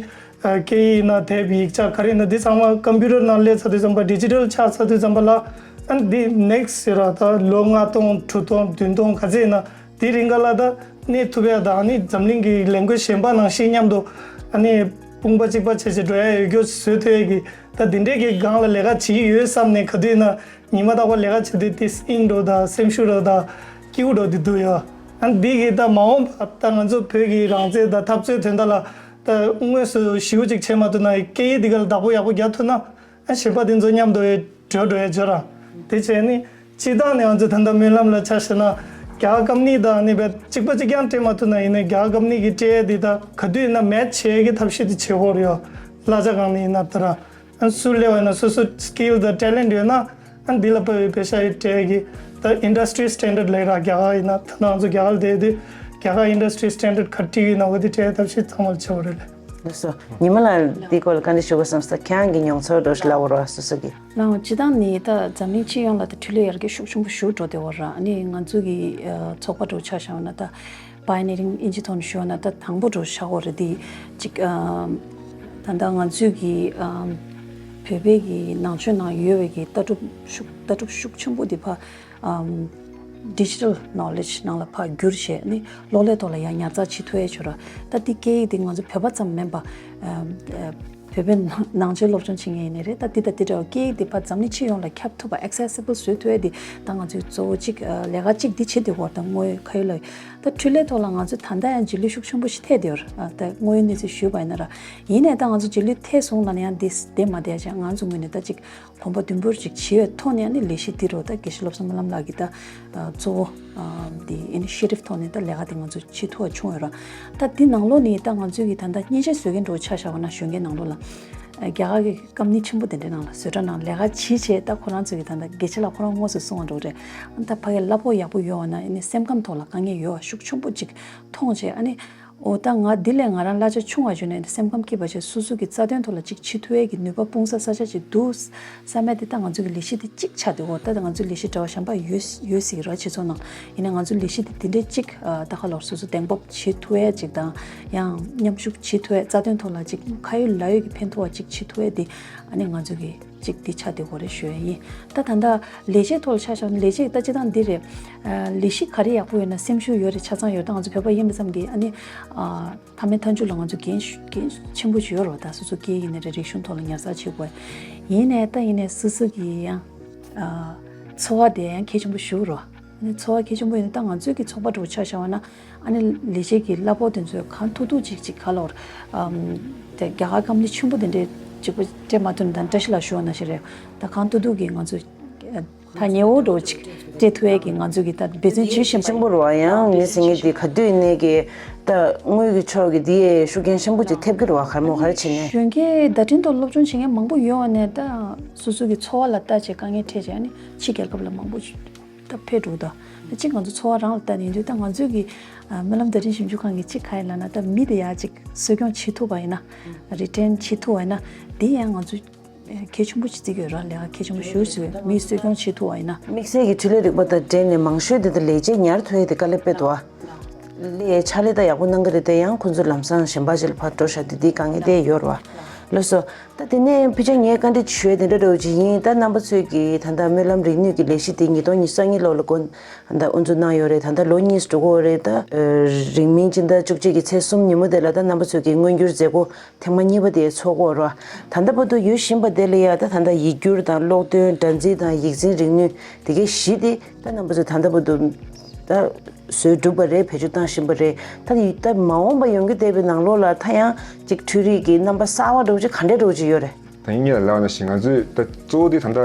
ཨ་སྐད་ཡིག་ཡིན་ན་དེབ་ཡིག་ཆ་ག་རེ་ཡིན་ན་འདི་ཚང་མ་ཀམ་པུ་ཊར་ནང་སླེབས་ཚར་དུས་ཙམ་པ་ཌི་ཇི་ཊལ་ཆགས་ཚར་དུས་ཙམ་པ་ལ་ཨ་ནི་འདི་ནེག་སི་ཟེར་ར་ད་ལོ་ལྔ་སྟོང་དྲུག་སྟོང་བདུན་སྟོང་ག་ཚད་ཡིན་ན། དེ་རིང་ག་ལ་ད་གནས་ཐུབ་ཡ་དང་ཨ་ནི་འཛམ་གླིང་གི་language གཞན་པ་ནང་བཞིན་མཉམ་དུ་ཨ་ནི་དཔུང་པ་གཅིག་པ་བྱས་བྱས་འགྲོ་ཡ་ཡོད་རྒྱུ་བཟོས་ཐུབ་ཡ་གི་ད་དེ་འདྲས་ཀྱི་སྒང་ལ་ལས་ཀ་བྱེད་ཀྱི་ཡོད་བསམ་ནས་ག་དུས་ན་ཉི་མ་རྟག་པར་ལས་ཀ་བྱེད་དུས་དེ་སྙིང་འགྲོ་དང་སེམས་ཤུགས་འགྲོ་དང་སྐྱིད་པོ་འགྲོ་དེ་འདུག་ཡོད། ཨ་ནི་འདི་གི་ད་མ་འོངས་པ་ད་ང་ཚོ་བོད་ཀྱི་རང་བཙན་དང་འཐབ་རྩོད་དོན་དག་ལ་ད་དངོས་སུ་ཞེ་པོ་ཅིག་བྱེད་མ་ཐུབ་ན་སྐད་ཡིག་འདི་ག་ལ་བདག་པོ་ཡག་པོ་རྒྱག་ཐུབ་ན། ཨ་གཞན་པ་དེ་ཚོ་མཉམ་དུ་འགྲོ་འགྲོ་ཡ་བྱོས་ར། དེ་བྱས་ནི་སྤྱིར་བཏང་ནས་ང་ཚོས་ད་ལྟ་སྨོན་ལམ་ལ་ཆ་བཞག་ན་རྒྱ་གར་ཀམ་པ་ནི་དང་ནི་བས་གཅིག་པ་གཅིག་རྐྱང་སྤྲད་མ་ཐུབ་ན་ཡིན་ནའི་རྒྱ་གར་ཀམ་པ་ནི་གི་སྤྲད་ཡ་དེ་ད་ག་དུས་ཡིན་ན་མེ་ཆི་བྱེད་ཀྱི་ཐབས་ཤེས་དེ་བྱེད་དགོས་རེད་ཡོད། གླ་ཆ་སྒང་ནས་ཡིན་ན་ད་ར་ཨ་སུ་སླེབས་པ་ཡིན་ན་སོ་སོ་སི་ཀིལ་དང་ཊེ་ལེན་ཊི་ཡོད་ན་ཨ་འདི་ལ་དཔག་པའི་པེ་ཤ་ཡི་སྤྲད་ཀྱི་ད་ཨིན་ཌ་སི་ཊི་རི་སི་ཊན་ཌར་ཌི་ལབ་ར་རྒྱ་གར་ཡིན་ན་ད་ང་ཚོ་རྒྱ་གར་ལ་བསྡད་དུས་རྒྱ་གར་ཨིན་ཌ་སི་ཊི་རི་སི་ཊན་ཌར་ཌི་ག་ཊི་ཡིན་ན་འོ་དེ་སྤྲད་ཐབས་ཤེས་ཚང་མ་ལ་བྱེད་དགོས་རེད་ལ། ལགས་སོ། ཉི་མ་ལགས་འདི་སྐོར་ལ་བཀའ་འདྲི་ཞུ་དགོས་བསམ་ས། ཁྱེད་རང་གི་མྱོང་ཚོར་འདྲ་ཞིག་ལབ་དགོས་རེད་བ་སོ་སོ་གི། ལགས་འོང་། སྤྱིར་བཏང་ནི་ད་འཛམ་གླིང་སྤྱི་ཡོངས་ལ་ད་འཕྲུལ་ལས་ཡར་རྒྱས་ཤུགས་ཆེན་པོ་ཞིག་འགྲོ་བསྡད་ཡོད་རེད། ཨ་ནི་ང་ཚོ་གི་ཨ་ཚོགས་པ་འདྲ་ཆ་བཞག་ན་ད་པའི་ནི་རིང་ཨིན་ཇི་ཐོག་ནས་ཞུས་ན་ད་དང་པོ་འདྲ་ཆགས་ཡོད་རེད། དེ་གཅིག་ཨ་ད་ལྟ་ང་ཚོས་གི་ཨ་བོད་པའི་གི་ནང་ཆོས་ནང་ཡོད་པའི་གི་ལྟ་གྲུབ་ཤུགས་ལྟ་གྲུབ་ཤུགས་ཆེན་པོ་དེ་ཕར་ཨམ་ཌི་ཇི་ཊལ་ནོ་ལེཇ་ནང་ལ་ཕར་བསྒྱུར་བྱས་ནི་གློག་ཀླད་ཐོག་ལ་ཡང་ཉར་ཚགས་བྱེད་ཐུབ་ཡས་བྱོས་ར། ད་འདི་སྐད་ཡིག་འདི་ང་ཚོ་བོད་པ་ཙམ་མིན་པ་ཨམ་ཨ་བོད་པའི་ནང་ནང་ཆོས་སློབ་སྦྱོང་བྱེད་མཁན་ཡིན་ནི་རེད། ད་འདི་དང་འདི་འདྲ་བ་སྐད་ཡིག་འདི་ཕར་འཛམ་གླིང་སྤྱི་ཡོངས་ལ་ཁྱབ་ཐུབ་པ་ཨེག་སེ་སི་བལ་བཟོ་ཐུབ་ཡས་འདི་ད་ང་ཚོའི་གཙོ་བོ་གཅིག་ཨ་ལས་ཀ་གཅིག་འདི་བྱེད་འདོད་ཡོད་རེད། ད་དངོས་ཡོད་ཁ་ཡོད་ལ་ཡོད། ད་འཕྲུལ་ལས་ཐོག་ལ་ང་ཚོ་ད་ལྟ་ཡང་རྗེས་ལུས་ཤུགས་ཆེན་པོ་ཞིག་ཐེབས་བསྡད་ཡོད་རེད། ཨ་ད་དངོས་ཡོད་གནས་ཚུལ་ཞུས་པ་ཡིན་ན་ར། ཡིན་ནའི་ད་ང་ཚོ་རྗེས་ལུས་ཐེབས་སོང་ལབ་ན་ཡང་འདི་བདེ་མ་བདེ་ཡ་ཅིག་ང་ཚོ་ངོས་ནས་ད་ཅིག་གོམ་པ་མདུན་སྤོར་ཅིག་བྱེད་པའི་ཐོག་ནས་ཨ་ནི་ལས་གཞི་འདི་རུ་ད་དགེ་བཤེས་བློ་བཟང་སྨོན་ལམ་ལགས་ཀྱིས་ད་ཨ་གཙོ་བོ་ཨ་འདི་ཨི་ནི་ཤི་ཡེ་ཊིབ་ཐོག་ནས་ད་ལས་ཀ་འདི་ང་ཚོ་བྱེད་ཐུབ་པ་བྱུང་ཡོད་ར། ད་འདི་ནང་ལོགས་ནས་ད་ང་ཚོས་ཀྱི་ད་ལྟ་མཉེན་ཆས་བཟོ་མཁན་འདྲ་བོ་ཆ་བཞག་པ་ན་གཞོན་སྐྱེས་ནང་ལོགས་ལ་ཨ་རྒྱ་གར་གྱི་ཀམ་པ་ནི་ཆེན་པོ་དེ་འདྲའི་ནང་ལ་བཟོ་གྲྭ་ནང་ལས་ཀ་བྱེད་བྱས་ད་ཁོ་རང་ཚོ་གི་ད་ལྟ་དགེ་བཤེས་ལགས་ཁོ་རང་དངོས་སུ་གསུང་བ་འདྲ་བོ་རེད། ཨ་ནི་ད་ཕ་གིར་གླ་ཕོགས་ཡག་པོ་ཡོད་པ་ན་ཨ་ནི་སེམས་ཁམས་ཐོག་ལ་དཀའ་ངལ་ཡོད་པ་ཤུགས་ཆེན་པོ་ཅིག་མཐོང་བྱས་ཨ་ནི། འོ་ད་ང་འདི་ལས་ང་རང་གླ་ཆ་ཆུང་བ་བྱུང་ནས་སེམས་ཁམས་སྐྱིད་པ་བྱས་སོ་སོ་གི་རྩ་དོན་ཐོག་ལ་ཅིག་བྱེད་ཐུབ་ཡས་ཀྱི་ནུས་པ་སྤུངས་ས་ས་ཆ་ཅིག་འདུག་བསམ་ཡས་དེ་ད་ང་ཚོ་གི་ལས་གཞི་དེ་གཅིག་ཆགས་འདུག་འོ་ད་ང་ཚོའི་ལས་གཞི་འདྲ་བ་གཞན་པ་ཡོད་ཡོད་སྲིད་ཀྱི་ར་སྤྱི་ཚོགས་ནང་། ཡིན་ནའི་ང་ཚོའི་ལས་གཞི་དེ་འདི་འདྲའི་གཅིག་ཨ་ད་ག་ལོར་སོ་སོ་གདེང་སྤོབས་བྱེད་ཐུབ་ཡས་ཅིག་དང་ཡང་མཉམ་ཞུགས་བྱེད་ཐུབ་ཡས་རྩ་དོན་ཐོག་ལ་ཅིག་ཁ་ཡོད་ལག་ཡོད་ཀྱི་ཕན་ཐོགས་པ་ཅིག་བྱེད་ཐུབ་ཡས་དེ་ཨ་ནི་ང་ཚོ་གི་ཅིག་འདི་ཆགས་བསྡད་ཡོད་རེད་ཞུ་ཡས་ཡིན། ད་ད་ལྟ་ལས་བྱེད་ཐོག་ལ་ཆ་བཞག་ན་ལས་བྱེད་ད་སྤྱིར་བཏང་འདི་རེད། ཨ་ལས་གཞི་ག་རེ་ཡག་པོ་ཡོད་ན་སེམས་ཤུགས་ཡོད་རེད་ཆ་ཚང་ཡོད་རེད། ད་ང་ཚོ་བོད་པ་ཡིན་པ་ཙམ་གྱིས་ཨ་ནི་ཨ་ཕ་མའི་མཐའ་མཇུག་ལ་ང་ཚོ་འགན་ཤུ་འགན་ཆེན་པོ་ཅིག་ཡོད་རེད་བ། ད་སོ་སོ་སྐད་ཡིན་ནའི་རེད་རིག་གཞུང་ཐོག་ལ་ཉར་ཚགས་བྱེད་དགོས། ཡིན་ནའི་ད་ཡིན་ནའི་སོ་སོ་གི་ཡང་ཨ་འཚོ་བ་དེ་ཡང་གལ་ཆེན་པོ་ཞིག་རེད་བ། ཨ་ནི་འཚོ་བ་གལ་ཆེན་པོ་ཡིན་ན་ད་ང་ཚོའི་གི་ཚོགས་པ་འདྲ་བོ་ཆ་བཞག་པ་ན། ཨ་ནི་ལས་བྱེད་ཀྱི་གླ་ཕོགས་དེ་ཚོས་གང་ཐུབ་ཐུབ་ཅིག་ཅིག་ག་ལོར། ཨམ། དེ་རྒྱ་གར་ཀམ་པ་ནི་ཆེན་པོ་དེ་འདྲའི་གཅིག་པོ་སྤྲད་མ་ཐུབ་ན་ད་བཀྲ་ཤིས་ལགས་ཞུ་བ་ནང་བཞིན་རེད། ད་གང་ཐུབ་ཐུབ་ཀྱིས་ང་ཚོས་ད་ཉེ་བོ་འདྲ་བོ་ཅིག་སྤྲད་ཐུབ་ཡས་ཀྱི་ང་ཚོས་ཀྱི་ད་འབད་བརྩོན་བྱེད་བཞིན་པ་ཆེན་པོ་རེད་བ། ཡང་ངས་ཟེར་མཁན་དེ་ག་དུས་ནས་ཀྱི་ད་དངུལ་གྱི་ཕྱོགས་ཀྱི་དེ་ཡས་ཤུགས་རྐྱེན་ཆེན་པོ་ཅིག་ཐེབས་ཀྱི་རེད་བ། ག་རེ་མོ་ག་རེ་བྱས་ནས། གཞོན་སྐྱེས་བརྡ་འཕྲིན་ཐོག་སློབ་སྦྱོང་བྱེད་མཁན་མང་པོ་ཡོད་བ་ནས་ད་སོ་སོ་གི་འཚོ་བ་ལ་ལྟ་བྱས་དཀའ་ངལ་འཕྲད་བྱས་ཨ་ནི་ཕྱི་རྒྱལ་ཁབ་ལ་མང་པོ་ཅིག་ད་ཕེབས་འགྲོ་ད། ད་གཅིག་ང་ཚོ་འཚོ་བ་རང་ལ་ལྟ་ནས་དུས་ད་ང་ཚོས་ཀྱི་ཨ་སྨོན་ལམ་བརྡ་འཕྲིན་ཞིབ་འཇུག་ཁང་གི་གཅིག་ག་ཡིན་ལབ་ན་ད་མི་དེ་ཡར་གཅིག་གསོ་སྐྱོང་བྱེད་ཐུབ་པ་ཡིན་ན། རི་ཊེན་བྱེད་ཐུབ་པ་ཡིན་ན་དེ་ཡང་ང་ཚོ་གལ་ཆེན་པོ་ཞིག་བརྩི་གི་ཡོད་ར། ལས་ཀ་གལ་ཆེན་པོ་ཞིག་བརྩི་གི་ཡོད། མི་གསོ་སྐྱོང་བྱེད་ཐུབ་པ་ཡིན་ན། དམིགས་བསལ་གྱི་འཕྲུལ་ལས་རིག་པ་དང་འབྲེལ་ནས་མང་ཤོས་དེ་ད་ལས་བྱེད་ཉར་ཐུབ་ཡས་དེ་དཀའ་ལས་དཔེ་འདུག་ཨ། ལས་ཕྱག་ལས་ད་ཡག་པོ་གནང་གི་རེད་དེ་ཡང་ཁོ་ཚོ་ལམ་སང་གཞན་པ་ཞིག་ལ་ཕར་འགྲོ་བཞག་དུས་དེའི་དཀའ་ངལ་དེ་ཡོད་ར་བ། ལགས་སོ། ད་དེ་ནས་ཕལ་ཆེར་ངས་བཀའ་འདྲི་ཞུ་ཡས་དེ་འདྲ་འདྲ་བོ་ཅིག་ཡིན། ད་རྣམ་པ་ཚོས་ཀྱིས་ད་ལྟ་སྨོན་ལམ་རིག་ནུས་ཀྱི་ལས་གཞི་དེ་ཉིས་སྟོང་ཉི་ཤུ་རྩ་གཉིས་ལོ་ལ་འགོ་ད་ལྟ་དབུ་འཛུགས་གནང་ཡོད་རེད། ད་ལྟ་ལོ་གཉིས་འགྲོ་གི་ཡོད་རེད། ད་ཨ་རིང་མིན་སྤྱི་ཟླ་བཅུ་གཅིག་གི་ཚེས་གསུམ་ཉིན་མོ་དེ་ལ་ད་རྣམ་པ་ཚོས་ཀྱིས་མངོན་འགྱུར་མཛད་སྒོ་ཐེངས་མ་གཉིས་པ་དེ་ཚོགས་ཀྱི་ཡོད་རེད། ད་ལྟ་བར་དུ་ཡོད་བཞིན་པ་དེ་ལ་ཡ་ད་ད་ལྟ་ཡིག་སྒྱུར་དང་ཀློག་འདོན་སྒྲ་འཛིན་དང་ཡིག་འཛིན་རིག་ནུས་དེ་གའི་གཞི་དེ་ད་རྣམ་པ་ཚོས་ད་ལྟ་བར་དུ་ད་བཟོས་གྲུབ་པ་རེད། བེད་སྤྱོད་བཏང་བཞིན་པ་རེད། ད་ཡི་ད་མ་འོངས་པ་ཡོང་གི་བསྡད་པའི་ནང་ལོགས་ལ་ད་ཡང་ཅིག་འཕྲུལ་རིག་གི་རྣམ་པ་གསར་བ་འདྲ་བོ་ཅིག་ག་འདྲ་འདྲ་བོ་ཅིག་ཡོད་རེད། ད་ཡིན་ངེས་ལ་ལབ་ན་ཞིག་ང་ཚོས་ད་གཙོ་བོ་དེ་ད་ལྟ་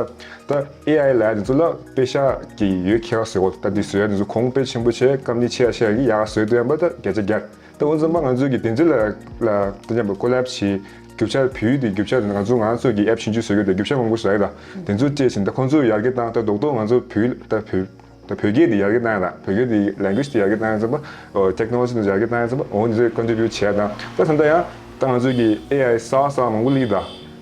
ད་ཨེ་ཨའི་ལབ་ཡ་དེ་ཚོ་ལ་པེ་ཤག་གི་ཡོད་ཁྱད་པར་ཟེར་བ་ད་འདི་བཟོ་ཡ་དེ་ཚོ་གོང་དཔེ་ཆེན་པོ་བྱས་སྐམ་ནི་ཆེ་ཡ་ཆེ་ཡ་གི་ཡག་ག་བཟོས་འདུག་ཡང་པ་ད་བརྒྱ་ཆ་བརྒྱ། ད་འོ་ཙམ་པ་ང་ཚོས་ཀྱི་དེ་ཚོ་ལ་ལ་ད་ཉམས་པ་ཀོ་ལེབ་བྱེད་རྒྱུ་ཆ་བོད་ཡིག་དེ་རྒྱུ་ཆ་ང་ཚོ་ང་ཚོ་གི་ཨེབ་ཆུང་ཆུང་བཟོ་གི་དེ་རྒྱུ་ཆ་མང་པོ་བཟོ་ཡ་ད་དེ་ཚོ་སྤྲད་ཕྱིན་ད་ཁོང་ཚོ་ཡར་རྒྱས་བཏང་ད་རྡོག་རྡོག་ང་ཚོ་བོད་ད་བོད་ད་བོད་སྐད་དེ་ཡར་རྒྱས་བཏང་ཡ་ད་བོད་སྐད་དེ་ལེང་གུ་ཨེཇ་དེ་ཡར་རྒྱས་བཏང་ཡ་ཙམ་པ་ཨོ་ཊེག་ནོ་ལོ་ཇི་དེ་ཡར་རྒྱས་བཏང་ཡ་ཙམ་པ་འོ་འདི་ཚོ་ཀོན་ཊི་བིའུ་ཊི་བྱེད་ཡ་དང་ད་ད་ལྟ་ཡང་ད་ང་ཚོ་གི་ཨེ་ཨའི་གསར་གསར་མང་པོ་སླེབས་ད་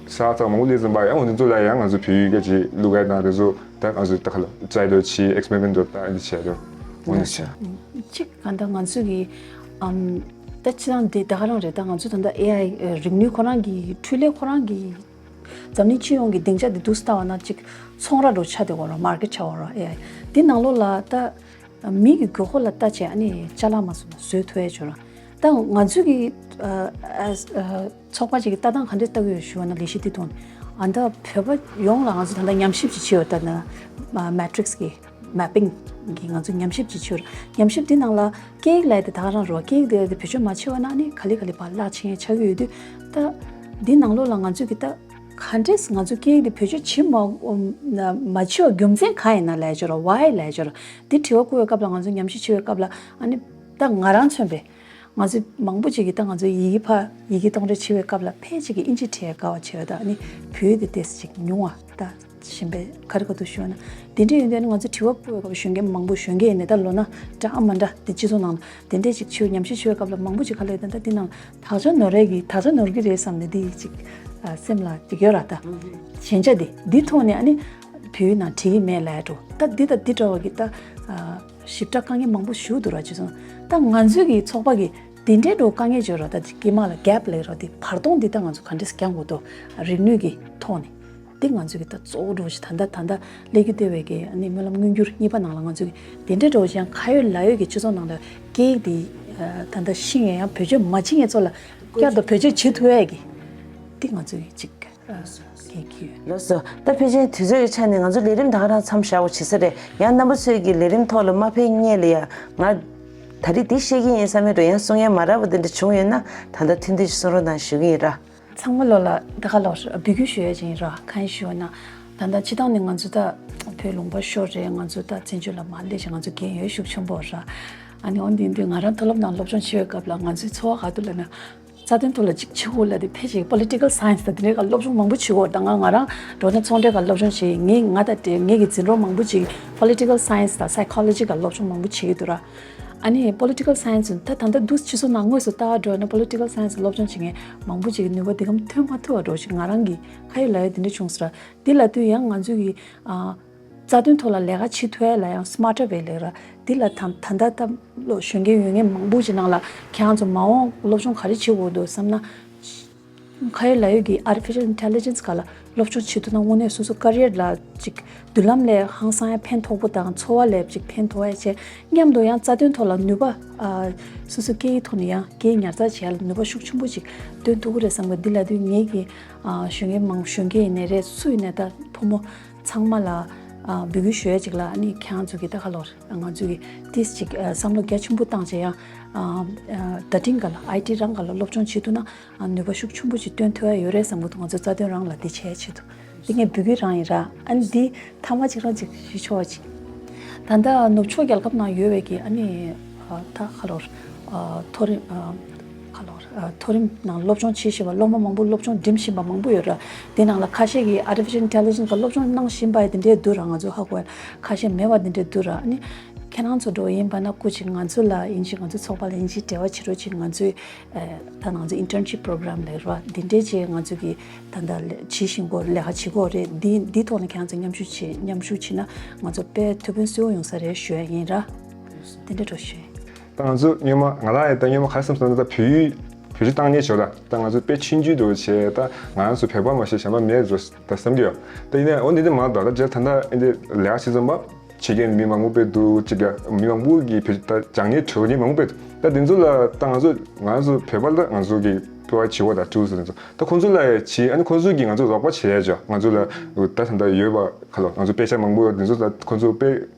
གསར་གསར་མང་པོ་སླེབས་ཙམ་པ་ཡང་འོ་འདི་ཚོ་ལ་ཡང་ང་ཚོ་བོད་ཡིག་སྐད་ཀྱི་བླུག་ཡ་དང་དེ་ཚོ་ད་ང་ཚོ་ད་ཁ་ལ་ཙའི་དོ་ཆི་ཨེག་སི་པེ་རི་མེན་ཊི་དང་འདི་བྱེད་ཡ་དང་འོ་འདི་བྱེད་ཡ། གཅིག་ག་ད་ང་ཚོས་ཀྱི་ཨམ་ད་ཅི་རང་འདི་ད་ག་རང་རེད། ད་ང་ཚོས་ད་ལྟ་ཨེ་ཨའི་རིག་ནུས་ཁོ་རང་གི་འཕྲུལ་ལས་ཁོ་རང་གི་འཛམ་གླིང་སྤྱི་ཡོངས་ཀྱི་སྡིངས་ཆ་འདི་འདུག་ལྟ་བ་ན་ཅིག་ཚོང་ར་འདྲ་ཆགས་བསྡད་ཡོད་རེད། མར་ཀེཊ་ཆགས་ཡོད་རེད། ཨེ་ཨའི་འདི་ནང་ལོགས་ལ་ད་མི་གི་དགོས་མཁོ་ལ་ལྟ་བྱས་ཨ་ནི་ཅ་ལག་མ་བཟོ་ན་བཟོས་ཐུབ་ཡ་ཅིག་ཡོད་རེད། ད་ང་ཚོས་ཀྱི་ཨ་ཨ་ཨ་ཚོགས་པ་ཅིག་གི་ལྟ་སྟངས་ག་འདྲས་ལྟ་གི་ཡོད་ཞུ་བ་ན་ལས་གཞི་འདི་ཐོག་ནས་ཨ་ད་བོད་པ་ཡོངས་ལ་ང་ཚོ་ད་ལྟ་ཉམས་ཞིབ་ཅིག་བྱས་ཡོད། ད་ནི་མ་ཊི་རིག་སི་གི་མེ་པིང་གི་ང་ཚོ་ཉམས་ཞིབ་ཅིག་བྱས་ཡོད། ཉམས་ཞིབ་འདི་ནང་ལ་སྐད་ཡིག་ལབ་ཡ་དེ་ད་ག་རང་རེད་བ། སྐད་ཡིག་དེ་དེ་བེད་སྤྱོད་མ་བྱས་པ་ན་ནི་ག་ལེ་ག་ལེ་ཕར་བརླག་ཕྱིན་ཡ་ཆགས་ཀྱི་ཡོད་དུས་ད་འདི་ནང་ལོགས་ལ་ང་ཚོས་ཀྱི་ད་ག་འདྲས་ང་ཚོ་སྐད་ཡིག་དེ་བེད་སྤྱོད་བྱེད་མ་མ་བྱས་པ་རྒྱུ་མཚན་གང་ཡིན་ན་ལབ་ཡ་ཅིག་ཡོད་རེད། ཝའི་ལབ་ཡ་ཅིག་ཡོད་རེད། འདི་དྲི་བ་བཀོད་པའི་སྐབས་ལ་ང་ཚོ་ཉམས་ཞིབ་བྱེད་པའི་སྐབས་ལ་ཨ་ནི་ད་ང་རང་མཚོན་པའི་ང་ཚོ་མང་པོ་ཅིག་གིས་ད་ང་ཚོའི་ཡི་གེ་ཕར་ཡི་གེ་གཏོང་རེས་བྱེད་པའི་སྐབས་ལ་ཕལ་ཆེར་གྱིས་ཨིན་ཇི་བྲིས་དགའ་བ་བྱེད་པ་དང་ཨ་ནི་བོད་ཡིག་དེ་ཏོག་ཙམ་ཅིག་ཉུང་བ་ད་གཞན་པའི་ག་རེ་ག་དུ་ཞུས་ན་དེ་འདྲ་ཡིན་དུས་ཨ་ནི་ང་ཚོ་དྲི་བ་བཀོད་པའི་སྐབས་གཞོན་སྐྱེས་མང་པོ་གཞོན་སྐྱེས་ཡིན་ནའི་ད་ལོ་ན་འདྲ་ཨ་མ་འདྲ་དེ་སྤྱི་ཚོགས་ནང་དེ་འདྲས་ཅིག་བྱེད་ཉམས་ཞིབ་བྱེད་པའི་སྐབས་ལ་མང་པོ་ཅིག་ག་ལབ་ཡོད་ད་ད་འདི་ནང་དག་ཆ་ནོར་རེད་ཀྱི་དག་ཆ་ནོར་གྱི་རེད་བསམ་ནས་འདི་ཅིག་སེམས་ལ་ཅིག་ཡོད་ར། ད་ཞན་ཆ་དེ་འདི་ཐོག་ནས་ཨ་ནི་བོད་ཡིག་ནང་བྲིས་ཀྱི་མེད་ལབ་ཡ་འགྲོ་ད་འདི་ད་འདི་འདྲ་བ་གི་ད། ཞིབ་ཕྲ་དཀའ་ངལ་མང་པོ་ཞིག་འདུག་ར། ཅི་སོང་ད་ང་ཚོའི་གི་ཚོགས་པ་གི་དེ་འདྲའི་འགྲོ་དཀའ་ངལ་བྱོས་ར། ད་དཀྱིལ་མ་ལ་གེབ་ལབ་ར། དེ་བར་སྟོང་འདི་ད་ང་ཚོ་ག་འདྲས་སེ་རྒྱག་དགོས་འདུག་རིག་ནུས་ཀྱི་ཐོག་ནས་དེ་ང་ཚོའི་གི་ད་གཙོ་བོ་འགྲོ་ཞིག་ད་ད་ད་ད་ལས་ཀྱི་ལྟེ་བའི་གི་ཨ་ནི་སྨོན་ལམ་མངོན་འགྱུར་གཉིས་པ་ནང་ལ་ང་ཚོའི་གི་དེ་འདྲའི་འགྲོ་ཞིག་ཡང་ཁ་ཡོད་ལག་ཡོད་ཀྱི་སྤྱི་ཚོགས་ནང་ལ་སྐད་ཡིག་དེ་ད་ད་ཤེས་མཁན་ཡང་བེད་སྤྱོད་མ་བྱེད་མཁན་ཚོ་ལ་བསྐྱར་དུ་བེད་སྤྱོད་བྱེད་ཐུབ་ཡ་གི་དེ་ང་ཚོའི་གི་ཅིག་ལགས་སོ། ད་ཕལ་ཆེར་དུས་ཚོད་ཀྱི་ཆ་ནས་ང་ཚོ་ལས་རིམ་ད་ག་རང་མཚམས་བཞག་པ་བྱེད་ས་རེད། ཡང་རྣམ་པ་ཚོས་ཀྱི་ལས་རིམ་ཐོག་ལ་མ་ཕེབས་སྔོན་ལ་ཡ་ང་ད་རེས་འདི་བཤད་ཀྱི་ཡིན་བསམ་ཡས་འགྲོ་ཡང་གསུང་ཡས་མ་རག་པ་དེ་འདྲ་བྱུང་ཡོད་ན་ད་ལྟ་ཐུགས་འདོད་ཅིག་གསུང་རོགས་གནང་ཞུ་གི་ཡིན་ར། ཚང་མ་ལོ་ལ་ད་ག་ལོར་འབོད་སྐུལ་ཞུ་ཡས་ཅིག་ཡིན་ར། གང་ཡིན་ཞུ་བ་ན་ད་ལྟ་སྤྱི་བཏང་ནས་ང་ཚོ་ད་བོད་ལུང་པ་ཤོར་རེད། ང་ཚོ་ད་བཙན་བྱོལ་ལ་མ་སླེབས་ཤིང་ང་ཚོ་རྒན་ཡོལ་ཤུགས་ཆེན་པོ་ར། ཨ་ནི་འོན་ཏེ་འདི་ང་རང་མཐོ་སློབ་ནང་སློབ་སྦྱོང་བྱེད་པའི་སྐབས་ལ་ང་ཚོའི་འཚོ་བ་ག་དུས་ལ་ན། རྩ་དོན་ཐོག་ལ་ཅིག་བྱེད་དགོས་ལབ་དེ་ཕལ་ཆེར་པོ་ལི་ཊི་ཀལ་སའེན་སི་དང་དེ་འདྲའི་སྒང་སློབ་སྦྱོང་མང་པོ་བྱེད་དགོས། ད་ང་ང་རང་འགྲོ་ན་ཚོང་འབྲེལ་སྒང་སློབ་སྦྱོང་བྱེད་ངས་ང་ད་དེ་ངེད་ཀྱི་འཛིན་གྲོགས་མང་པོ་ཅིག་པོ་ལི་ཊི་ཀལ་སའེན་སི་དང་སའི་ཁོ་ལོ་ཇི་སྒང་སློབ་སྦྱོང་མང་པོ་བྱེད་ཀྱི་འདུག་ར། ཨ་ནི་པོ་ལི་ཊི་ཀལ་སའེན་སི་ད་ད་ལྟ་འདུག་སྤྱི་ཚོགས་ནང་དངོས་སུ་ལྟ་བ་འགྲོ་ན་པོ་ལི་ཊི་ཀལ་སའེན་སི་སློབ་སྦྱོང་བྱེད་མཁན་མང་པོ་ཅིག་གི་ནུས་པ་འདི་གམ་ཐོན་མ་ཐུབ་པ་འགྲོ་ཞིག་ང་རང་གི་ཁ་ཡོད་ལག་ཡོད་དེ་འདྲ་བྱུང་སོང་ར། འདི་ལབ་དུས་ཡང་ང་ཚོ་གི་ཨ། རྩ་དོན་ཐོག་ལ་ལས་ཀ་བྱེད་ཐུབ་ཡ་ལ་ཡང་སི་མར་ཊར་ཝེ་ལབ་ར། འདི་ལ་ད་ད་ལྟ་ད་ལོ་གཞོན་སྐྱེས་ཡོད་མཁན་མང་པོ་ཅིག་ནང་ལ་ཁྱེད་རང་ཚོ་མ་འོངས་སློབ་སྦྱོང་ག་རེ་བྱེད་དགོས་འདུག་བསམ་ན། ཁ་ཡོད་ལག་ཡོད་ཀྱི་ཨར་ཊི་ཕི་ཤལ་ཨིན་ཊེ་ལི་ཇེན་སི་སྒང་ལ་སློབ་སྦྱོང་བྱེད་ཐུབ་ན་དངོས་གནས་སོ་སོ་ཀེ་རི་ཡར་ལ་ཅིག་མདུན་ལམ་ལ་ཧང་སང་ཡ་ཕན་ཐོགས་པོ་དང་འཚོ་བ་ལ་ཅིག་ཕན་ཐོགས་ཡ་བྱས་མཉམ་དུ་ཡང་རྩ་དོན་ཐོག་ལ་ནུས་པ་ཨ་སོ་སོ་སྐད་ཡིག་ཐོག་ནས་ཡང་སྐད་ཡིག་ཉར་ཚགས་བྱེད་ཡ་ལ་ནུས་པ་ཤུགས་ཆེན་པོ་ཅིག་བཏོན་ཐུབ་ཀྱི་རེད་བསམ་གི། འདི་ལབ་དུས་ངེད་ཀྱི་ཨ་གཞོན་སྐྱེས་མང་གཞོན་སྐྱེས་ཡིན་ནའི་རེད། སུ་ཡིན་ནའི་ད་ཕོ་མོ། ཚང་མ་ལ་ཨ་འབོད་སྐུལ་ཞུ་ཡ་ཅིག་ལ་ཨ་ནི་ཁྱེད་རང་ཚོ་གི་ད་ག་ལོར་ང་ཚོ་གི་ཏིས་ཅིག་ཨ་བསམ་བློ་རྒྱ་ཆེན་པོ་བཏང་བྱས་ཡང་ཨ་ཨ་ད་ཐེངས་ག་ལ་ཨའི་ཊི་རང་ག་ལ་སློབ་སྦྱོང་བྱེད་ཐུབ་ན་ཨ་ནུས་པ་ཤུགས་ཆེན་པོ་ཅིག་བཏོན་ཐུབ་ཡ་ཡོད་རེད་བསམ་གི་འདུག་ང་ཚོ་རྩ་དོན་རང་ལ་འདི་བྱས་ཆེད་དུ་འདི་ངས་འབོད་སྐུལ་རང་ཡིན་ར། ཨ་ནི་འདི་མཐའ་མ་ཅིག་རང་ཅིག་ཞུ་ཆོག་པ་ཅིག་ད་ལྟ་ནུབ་ཕྱོགས་རྒྱལ་ཁབ་ནང་ཡོད་པའི་གི་ཨ་ནི་ཨ་ད་ག་ལོར་ཨ་མཐོ་རིམ་ཨ་ག་ལོར་ཨ་མཐོ་རིམ་ནང་སློབ་སྦྱོང་བྱེད་བཞིན་པ་སློབ་མ་མང་པོ་སློབ་སྦྱོང་འགྲིམ་བཞིན་པ་མང་པོ་ཡོད་ར། དེ་ནང་ལ་ཁ་ཤས་ཀྱིས་ཨར་ཊི་ཕི་ཤལ་ཨིན་ཊེ་ལི་ཇེན་སི་གི་སློབ་སྦྱོང་གནང་བཞིན་པ་དེ་འདྲས་འདུག་ར། ང་ཚོ་ཧ་གོ་ཡ་ཁ་ཤས་མེད་པ་དེ་འདྲས་འདུག་ར། ཨ་ནི་ཁྱེད་རང་ཚོ་འགྲོ་ཡིན་པ་ན་སྐུ་མཁྱེན་ང་ཚོ་ལ་ཡིན་གཅིག་ང་ཚོའི་ཚོགས་པ་ལ་ཡིན་གཅིག་འབྲེལ་བ་བྱེད་རོགས་གྱིས། ང་ཚོའི་ཨ་ད་ང་ཚོ་ཨིན་ཊརན་ཤིབ་པོ་རོ་གྷ་རམ་ལབ་ར་འདི་འདྲས་ཅིག་ང་ཚོ་གི་ད་ལྟ་ལས་བྱེད་བཞིན་གོ་ལས་ཀ་བྱེད་གོ་རེད། འདི་འདི་ཐོག་ནས་ཁྱེད་རང་ཚོ་མཉམ་ཞུགས་བྱེད་མཉམ་ཞུགས་བྱེད་ན་ང་ཚོ་དཔེ་ཐུགས་ཕན་གསོས་པོ་ཡོང་ས་རེད་ཞུ་ཡ་ཡིན་ར། དེ་འདྲས་འགྲོ་ཞུ་ཡ་ཡིན། ད་ང་ཚོ་སྔོན་མ་ང་རང་ཡང་ད་སྔོན་མ་ག་རེ་བསམ་སོང་ན་ད་བོད་ཡིག་ བེད་སྤྱོད་བཏང་མཁན་ཞིག་ཡོད་ད། ད་ང་ཚོ་དཔེ་ཆུང་ཆུང་འདྲ་བོ་བྱས། ད་ང་རང་ཚོ་བོད་པ་མ་གཏོགས་གཞན་པ་མེད་འགྲོ་ད་བསམ་གྱི་ཡོད། ད་ཡིན་ནའི་འོ་འདི་འདྲ་མ་རེད་ད། ད་རྗེས་ད་ལྟ་འདི་ལས་ཀ་བྱེད་ཙམ་པ་བྱེད་མཁན་མི་མང་པོ་དཔེ་འདུག་ཅིག་ག་མི་མང་པོ་གིས་བེད་ད་སྦྱང་མཁན་བྱེད་མཁན་མང་པོ་དཔེ་འདུག་ད་འདི་ཚོ་ལ་ད་ང་ཚོ་ང་ཚོ་བོད་པ་ལ་ང་ཚོ་གི་པོ་བ་བྱེད་འོ་ད་ཀྲུའུ་ཟེར་འདི་ཚོ་ད་ཁོང་ཚོ་ལ་བྱེད། ཨ་ནི་ཁོང་ཚོ་གིས་ང་ཚོ་རོགས་པ་བྱེད་ཡ་ཅོ། ང་ཚོ་ལ་ད་ད་ལྟ་ཡོད་པ་ཁ་ལོ་ང་ཚོ་དཔེ་ཆ་མང་པོ་ཡོད། འདི་ཚོ་ད་ཁོང་ཚོ་དཔེ་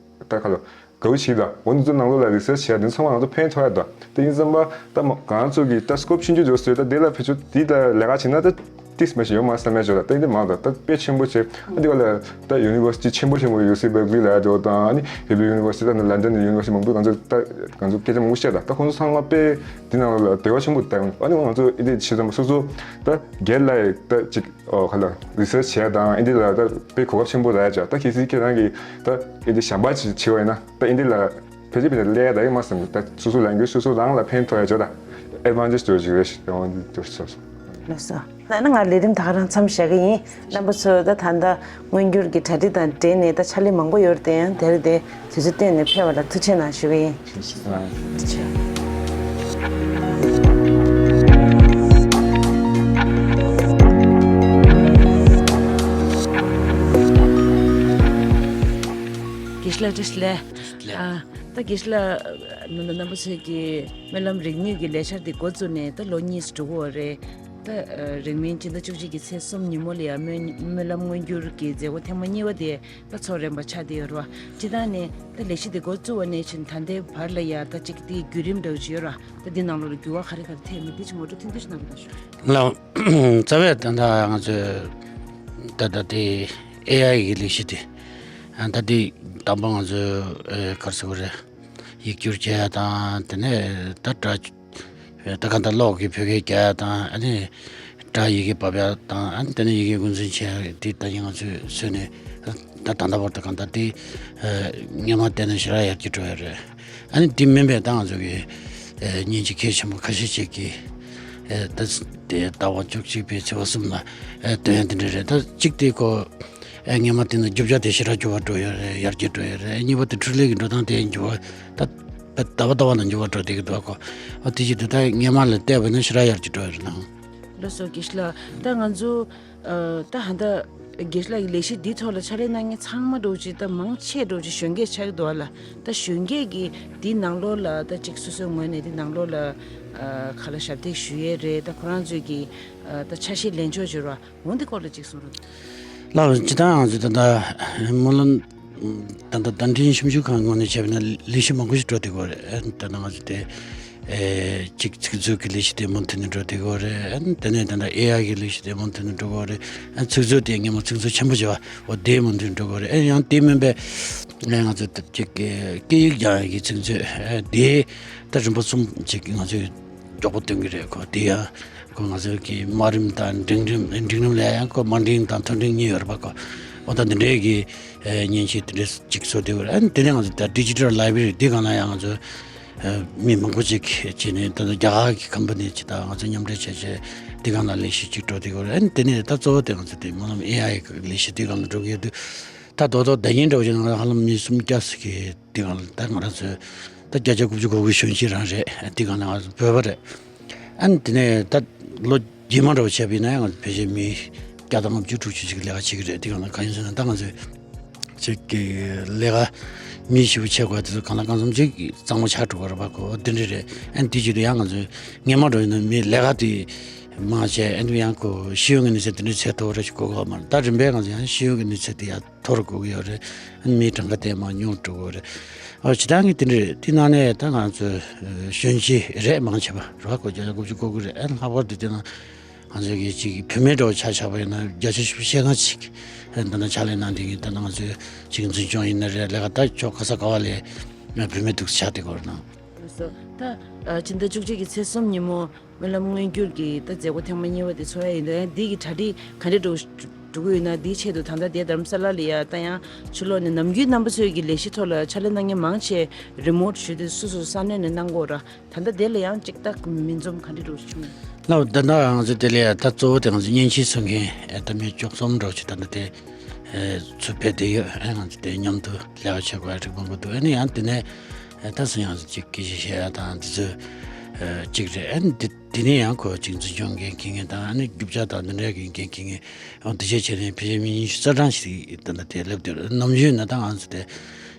ད་ཁ་ལོ་དགའ་བོ་ཞིག་དང་། འོ་འདི་ཚོ་ནང་ལོགས་ལ་རི་སར་ཆི་བྱས་འདི་ཚང་མ་ང་ཚོ་ཕན་ཐོགས་ཡ་དང་། དེ་ཡིན་ཙམ་པ་ད་མ་ང་ཚོ་གི་ད་སྐོབ་ཆུང་ཆུང་འཇོག་སྲོལ་ད་དེ་ལ་ཕེ་ཆོ་དེ་ད་ལས་ཀ་བྱེད་ན་ད་ཏིས་མ་ཞིག་ཡོད་མ་བསམ་ཡ་ཅོ། ད་དེ་འདི་མང་ད་ད་དཔེ་ཆེན་པོ་བྱས། ཨ་འདི་ག་ལ་ད་ཡུ་ནི་ཝར་སི་ཊི་ཆེན་པོ་ཆེན་པོ་ཡོད་སྲིད་པ་གི་ལ་ཡ་ཅོ་དང་། ཨ་ནི་ཧེ་བི་ཡུ་ནི་ཝར་སི་ཊི་ད་ནི་ལན་ཌན་ཡུ་ནི་ཝར་སི་ཊི་མང་པོ་ང་ཚོ་ད་ང་ཚོ་སྐད་ཆ་མང་པོ་བཤད་ད། ད་ཁོང་ཚོ་ཚང་མ་དཔེ་དེ་ནང་ལ་དེ་བ་ཆེན་པོ་ད། ཨ་ནི་ང་ཚོ་ཨི་དེ་བྱེད་ཙམ་པ་སོ་སོ་ད་སྒེར་ལ་ཡ་ད་ཅིག་ཨོ་ཁ་ལ་རི་སར་ཆི་བྱས་དང་ཨིན་དི་ལ་ད་དཔེ་གོ་སྐབས་ཆེན་པོ་རག་ཡ་ཅོ། ད་གལ་སྲིད་ཁྱེད་རང་གིས་ད་ཨིན་དི་གཞན་པ་ཅིག་བྱེད་པ་ཡིན་ན་ད་ཨིན་དི་ལ་ཕལ་ཆེར་ཕལ་ཆེར་སླེབས་ཡ་ད་ཡོད་མ་བསམ། ད་སོ་སོ་ལ་འགྱུར་སོ་སོ་རང་ལ་ཕན་ཐོགས་ཡ་ཅོ། ད་ཨེ་ཌི་ཝན་ཊེ་ཇི་འདྲ་ཅིག་རེད་ཤག་ཨེ་ཌི་ཝན་ཊེ་ཇི་འདྲ་ཅིག་སོ་སོ། ལགས་སོ། ད་ནི་ང་ལས་རིམ་ད་ག་རང་མཚམས་བཞག་གི་ཡིན། རྣམ་པ་ཚོ་ད་ད་ལྟ་མངོན་འགྱུར་གྱི་གྲ་སྒྲིག་དང་འབྲེལ་ནས་ད་ཕྱག་ལས་མང་པོ་ཡོད་རེད་དེ། ཡང་དེ་རིང་དེ་དུས་ཚོད་བཏོན་ནས་ཕེབས་པ་ལ་ཐུགས་རྗེ་གནང་ཞུ་གི་ཡིན། ཐུགས་རྗེ་ཆེ། དགེ་བཤེས་ལགས་བཀྲ་ཤིས་བདེ་ལེགས། ལགས། ཨ། ད་དགེ་བཤེས་ལགས་ནང་རྣམ་པ་ཚོས་ཀྱི་སྨོན་ལམ་རིག་ནུས་ཀྱི་ལས་འཆར་འདི་འགོ་བཙུགས་ནས་ད་ལོ་གཉིས་སུ་འགྲོ་གི་ཡོད་རེད། ད་རིང་མིན་སྤྱི་ཟླ་བཅུ་གཅིག་གི་ཚེས་གསུམ་ཉིན་མོ་ལ་ཡང་སྨོན་སྨོན་ལམ་མངོན་འགྱུར་གྱི་མཛད་སྒོ་ཐེངས་མ་གཉིས་པ་དེ་ད་ཚོགས་རན་པ་ཆགས་བསྡད་ཡོད་རེད་བ། སྤྱིར་བཏང་ནས་ད་ལས་གཞི་འདི་འགོ་བཙུགས་པ་ནས་བྱས་ད་ལྟའི་བར་ལ་ཡང་ད་ཅིག་དེའི་བརྒྱུད་རིམ་འདྲ་བོ་ཅིག་ཡོད་རེད་བ། ད་འདི་ནང་ལོགས་ལ་འགྱུར་བ་ག་རེ་ག་རེ་ཐེབས་མིན་དེ་ཅིག་ངོ་སྤྲོད་ཐུང་ཐུང་ཞིག་གནང་རོགས་གནང་ཞུ། ལགས། རྩ་བའི་ད་ལྟ་ང་ཚོས་ད་ལྟ་དེ་ཨེ་ཨའི་གི་ལས་གཞི་དེ་ད་དེ་དང་པོ་ང་ཚོས་ཨེ་ག་རེ་ཟེར་དགོས་རེད། ཡིག་སྒྱུར་བྱས་ཡ་དང་དེ་ནས་ད་སྒྲ་ད་ག་ད་གློག་གི་བོད་སྐད་རྒྱག་ཡ་དང་། ཨ་ནི་སྒྲ་ཡི་གེ་ཕབ་ཡ་དང་། ཨ་ནི་དེ་ནས་ཡི་གེ་འགོ་འཛིན་བྱེད་ཡ་དེ་ད་ཡིན་ང་ཚོས་བཟོས་ནས་ད་ད་ལྟ་བར་དུ་གང་ལྟར་དེ་སྔོན་མ་བལྟས་ན་ཞེ་དྲག་ཡར་རྒྱས་འགྲོ་ཡ་རེད། ཨ་ནི་དེ་མིན་པའི་ད་ང་ཚོ་གི་ཨེ་མཉེན་ཆས་གལ་ཆེན་པོ་ཁ་ཤས་ཅིག་གི་ཨེ་ད་དེ་ཟླ་བ་བཅུ་གཅིག་པའི་ཚེས་པ་གསུམ་ལ་ཨེ་སྟོན་ཡ་དེ་འདྲ་རེད། ད་གཅིག་དེ་ཁོ་ཨེ་སྔོན་མ་དེ་ནི་རྒྱུ་ཆ་དེ་ཞེ་དྲག་འགྱུར་བ་འགྲོ་ཡོད་རེད། ཡར་རྒྱས་འགྲོ་ཡོད་རེད། གཉིས་པ་དེ་འཕྲུལ་ལས་ཀྱི་འགྲོ་སྟངས་དེ་འགྱུར་བ་ད་ད་ལྟ་བ་ལ་འགྱུར་བ་འགྲོ་བསྡད་ཀྱི་འདུག་གོ། ཨ་དེ་བཞིན་དུ་ད་སྔོན་མ་ལ་བལྟས་པ་ན་ཞེ་དྲག་ཡར་རྒྱས་འགྲོ་ཡོད་རེད་ན། ལགས་སོ་དགེ་བཤེས་ལགས། ད་ང་ཚོ་ཨ་ད་ཧ་ད་དགེ་བཤེས་ལགས་ཀྱི་ལས་གཞི་འདི་ཐོག་ལ་ཕྱག་ལས་གནང་མཁན་ཚང་མ་འདྲ་བོ་ཅིག་ད་མང་ཆེ་འདྲ་བོ་ཅིག་གཞོན་སྐྱེས་ཆགས་ཀྱི་འདུག་ཨ་ལ། ད་གཞོན་སྐྱེས་ཀྱི་འདི་ནང་ལོགས་ལ་ད་ཅིག་སོ་སོའི་ངོས་ནས་འདི་ནང་ལོགས་ལ་ཨ་ག་ལ་ཞབས་འདེགས་ཞུ་ཡས་རེད། ད་ཁོ་རང་ཚོས་ཀྱི་ཨ་ད་ཆ་ཤས་ལེན་ཆོག་བྱོས་རོགས། འོ་འདི་སྐོར་ལ་ཅིག་གསུང་རོགས། ལགས་སོ། སྤྱིར་བཏང་ང་ཚོ་ད་ལྟ་སྨོན་ལམ་ད་ལྟ་བརྡ་འཕྲིན་ཞིབ་འཇུག་ཁང་ངོས་ནས་བྱས་པ་ན་ལས་གཞི་མང་པོ་ཞིག་འགྲོ་བསྡད་ཀྱི་ཡོད་རེད། ད་ལྟ་ང་ཚོ་དེ་ཨེ་གཅིག་ཚིག་མཛོད་ཀྱི་ལས་གཞི་དེ་མུ་མཐུད་ནས་འགྲོ་བསྡད་ཀྱི་ཡོད་རེད། དེ་ནས་ད་ལྟ་ཨེ་ཨའི་གི་ལས་གཞི་དེ་མུ་མཐུད་ནས་འགྲོ་གི་ཡོད་རེད། ཚིག་མཛོད་དེ་སྔོན་མ་ཚིག་མཛོད་ཆེན་པོ་བྱས་པ་འོ་དེ་མུ་མཐུད་ནས་འགྲོ་གི་ཡོད་རེད། ཡང་དེ་མིན་པའི་ང་ཚོ་ད་ཅིག་སྐད་ཡིག་སྦྱང་ཡག་གི་ཚིག་མཛོད་དེ་ད་རིམ་པ་གསུམ་ཅིག་ང་ཚོས་མགྱོགས་པོ་སྟོན་གྱི་རེད་གོ། དེ་ཡང་ཁོ་ང་ཚོའི་གི་དམའ་རིམ་དང་འབྲིང་རིམ། འབྲིང་རིམ་ལ་ཡང་ཁོ་དམའ་འབྲིང་དང་མཐོ་འབྲིང་གཉིས་ཡོད་རེད་པ་གོ། འོ་ད་འདི་འདྲའི་གི་ཨེ་མཉེན་ཆས་དེ་འདྲའི་ཅིག་བཟོ་བསྡད་ཡོད་རེད། ཨ་ནི་དེ་ནས་ང་ཚོ་ད་ཌི་ཇི་ཊལ་ལའི་བྷ་རི་འདི་སྒང་ལ་ཡང་ང་ཚོ་ཨེ་མི་མང་པོ་ཅིག་བྱས་ནས་ད་ལྟ་རྒྱ་གར་གི་ཀམ་པ་ནི་ཅིག་དང་ང་ཚོ་མཉམ་འབྲེལ་བྱས་བྱས་འདི་སྒང་ལ་ལས་གཞི་ཅིག་འགྲོ་བསྡད་ཡོད་རེད། ཨ་ནི་དེ་ནས་ད་གཙོ་བོ་དེ་ང་ཚོ་དེ་སྨོན་ལམ་ཨེ་ཨའི་གི་ལས་གཞི་འདི་སྒང་ལ་འགྲོ་གི་ཡོད་དུས། ད་རྡོག་རྡོག་ཟླ་ཉིན་འདྲ་བོ་ཅིག་ནང་ལ་ཧ་ལམ་མི་སུམ་བརྒྱ་ཙམ་གྱིས་འདི་གང་ལ་ད་ང་རང་ཚོའི་ད་བརྒྱ་ཆ་དགུ་བཅུ་གོ་དགུ་གཞོན་སྐྱེས་རང་རེད། འདི་གང་ལ་ང་ཚོ་བོད་པ་རེད། ཨ་ནི་དེ་ནས་ད་ལོ་རྗེས་མ་འདྲ་བོ་བྱས་པ་ཡིན་ན་ཡང་ང་ཚོ་ཕལ་ཆེར་མི་བརྒྱ་དང་ལྔ་བཅུ་དྲུག་ཅུ་ཅིག་ལས་ཀ་བྱེད་ཀྱི་རེད། འདི་གང་ལ་གང་ཡིན་ཟེར་ན་ད་ང་ཚོའི་ཅིག་གི་ལས་ཀ་མི་ཞིབ་པོ་བྱེད་དགོས་དེ་ཚོ་གང་ལ་གང་འཚམ་ཅིག་གཙང་མ་ཆགས་འགྲོ་གི་རེད་པ་གོ། འདི་འདྲ་རེད། ཨ་ནི་དེ་བྱེད་དུས་ཡང་ང་ཚོའི་སྔོན་མ་འདྲ་བོ་ཡིན་ན་མི་ལས་ཀ་དེ་མང་ཆེ་ཨ་ནི་ཡང་གོ་ཤེས་ཡོན་གྱི་གནས་ཚད་དེ་འདྲ་ཚད་མཐོ་བོ་རེ་ཞིག་དགོས་ཀྱི་ཡོད་མ་རེད། ད་རིམ་པས་ང་ཚོ་ཡང་ཤེས་ཡོན་གྱི་གནས་ཚད་དེ་ཡར་མཐོ་རུ་དགོས་ཀྱི་ཡོད་རེད། ཨ་ནི་མིའི་གྲངས་ཀ་དེ་མར་ཉུང་རུ་འགྲོ་གི་ཡོད་རེད། ཨ་སྤྱིར་བཏང་གི་དེ་འདྲ་རེད། དེ་ནང་ནས་ད་ང་ཚོ་གཞོན་སྐྱེས་རེད། མང་ཆེ་བ་རེད་པ་གོ། བརྒྱ་ཆ་དགུ་བཅུ་གོ་དགུ་རེད། ཨ་ནི་ལྷག་པར་དུ་དེ་ན་ང་ཚོ་གི་ཅིག་བུད་མེད་འདྲ་བོ་ཆ་བཞག་པ་ཡིན་ན་བརྒྱ་ཆ་བཞི་བཅུ་ཞེ་ལྔ་ཅིག་ཨ་ནི་ད་ནང་ཕྱག་ལས་གནང་བསྡད་མཁན། ད་ནང་ང་ཚོའི་ཅིག་འཛིན་སྐྱོང་ཡིན་ན་རེད། ལས་ཀ་ད་ཕྱོགས་ག་ས་ག་བ་ལ་བུད་མེད་འདུག་ཆགས་བསྡད་ཀྱི་ཡོད་རེད་ན། ལགས་སོ། ད་ཨ་ཕྱི་ཟླ་བཅུ་གཅིག་གི་ཚེས་གསུམ་ཉིན་མོ་སྨོན་ལམ་མངོན་འགྱུར་གྱི་ད་མཛད་སྒོ་ཐེངས་མ་གཉིས་པ་དེ་ཚོགས་ཡ་ཡིན་དུས། ཡང་འདི་གི་གྲ་སྒྲིག་ག་འདྲ་འགྲོ་འགྲོ་གི་ཡོད་ན། འདིའི་ཆེད་དུ་ད་ལྟ་དེ་རྡ་རམ་ས་ལ་ལ་ཡ་ད་ཡང་ཕྱི་ལོགས་ནས་ནམ་རྒྱུན་རྣམ་པ་ཚོས་ཀྱི་ལས་གཞི་ཐོག་ལ་ཕྱག་ལས་གནང་མཁན་མང་ཆེ་རི་མོཊ་ཞུས་ཏེ་སོ་སོ་ས་གནས་ནས་གནང་གི་ཡོད་ར། ད་ལྟ་དེ་ལ་ཡང་ཅིག་ད་མི་འཛོམས་ག་འདྲ་འགྲོ་བྱུང་། ལགས། ད་ལྟ་ང་ཚོ་དེ་ལ་ཡ་ད་གཙོ་བོ་དེ་ང་ཚོ་མཉེན་ཆས་བཟོ་མཁན་ཨེ་ད་མི་བཅུ་གསུམ་འདྲ་བོ་ཅིག་ད་ལྟ་དེ་ཨེ་ཚུར་ཕེབས་བསྡད་ཡོད། ཨེ་ང་ཚོ་དེ་མཉམ་དུ་ལས་ཀ་བྱེད་དགོས་ཡ་རིགས་མང་པོ་འདུག་ཨ་ནི་ཡང་དེ་ནས་ཨེ་ད་སོ་ཡང་ཅིག་སྐད་ཆ་བཤད་ཡ་དང་དེ་ཚོ་ གཅིག་རེད། ཨ་ནི་དེ་དེ་ནས་ཡང་ཁོ་གཅིག་འཛིན་སྐྱོང་འགན་འཁྱེར་མཁན་དང་ཨ་ནི་རྒྱུ་ཆ་དང་འདི་འདྲ་གི་འགན་འཁྱེར་མཁན། ཨ་དེ་བྱས་བྱས་ནས་ཕལ་ཆེར་མི་ཉི་ཤུ་རྩ་གྲངས་ཤིག་ད་ལྟ་དེ་སླེབས་བསྡད་རེད། ནམ་རྒྱུན་ན་ད་ང་ཚོ་དེ་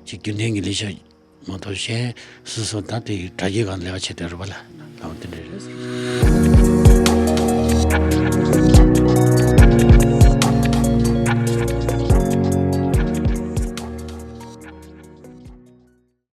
གཅིག་རྒྱུན་ལྡན་གྱི་ལས་བྱ་མ་གཏོགས་གཞན་སོ་སོ་ད་དེ་དྲ་རྒྱའི་སྒང་ལས་ཀ་བྱེད་བསྡད་རེད་པ་ལ། ལའོ་དེ་འདྲ་རེད།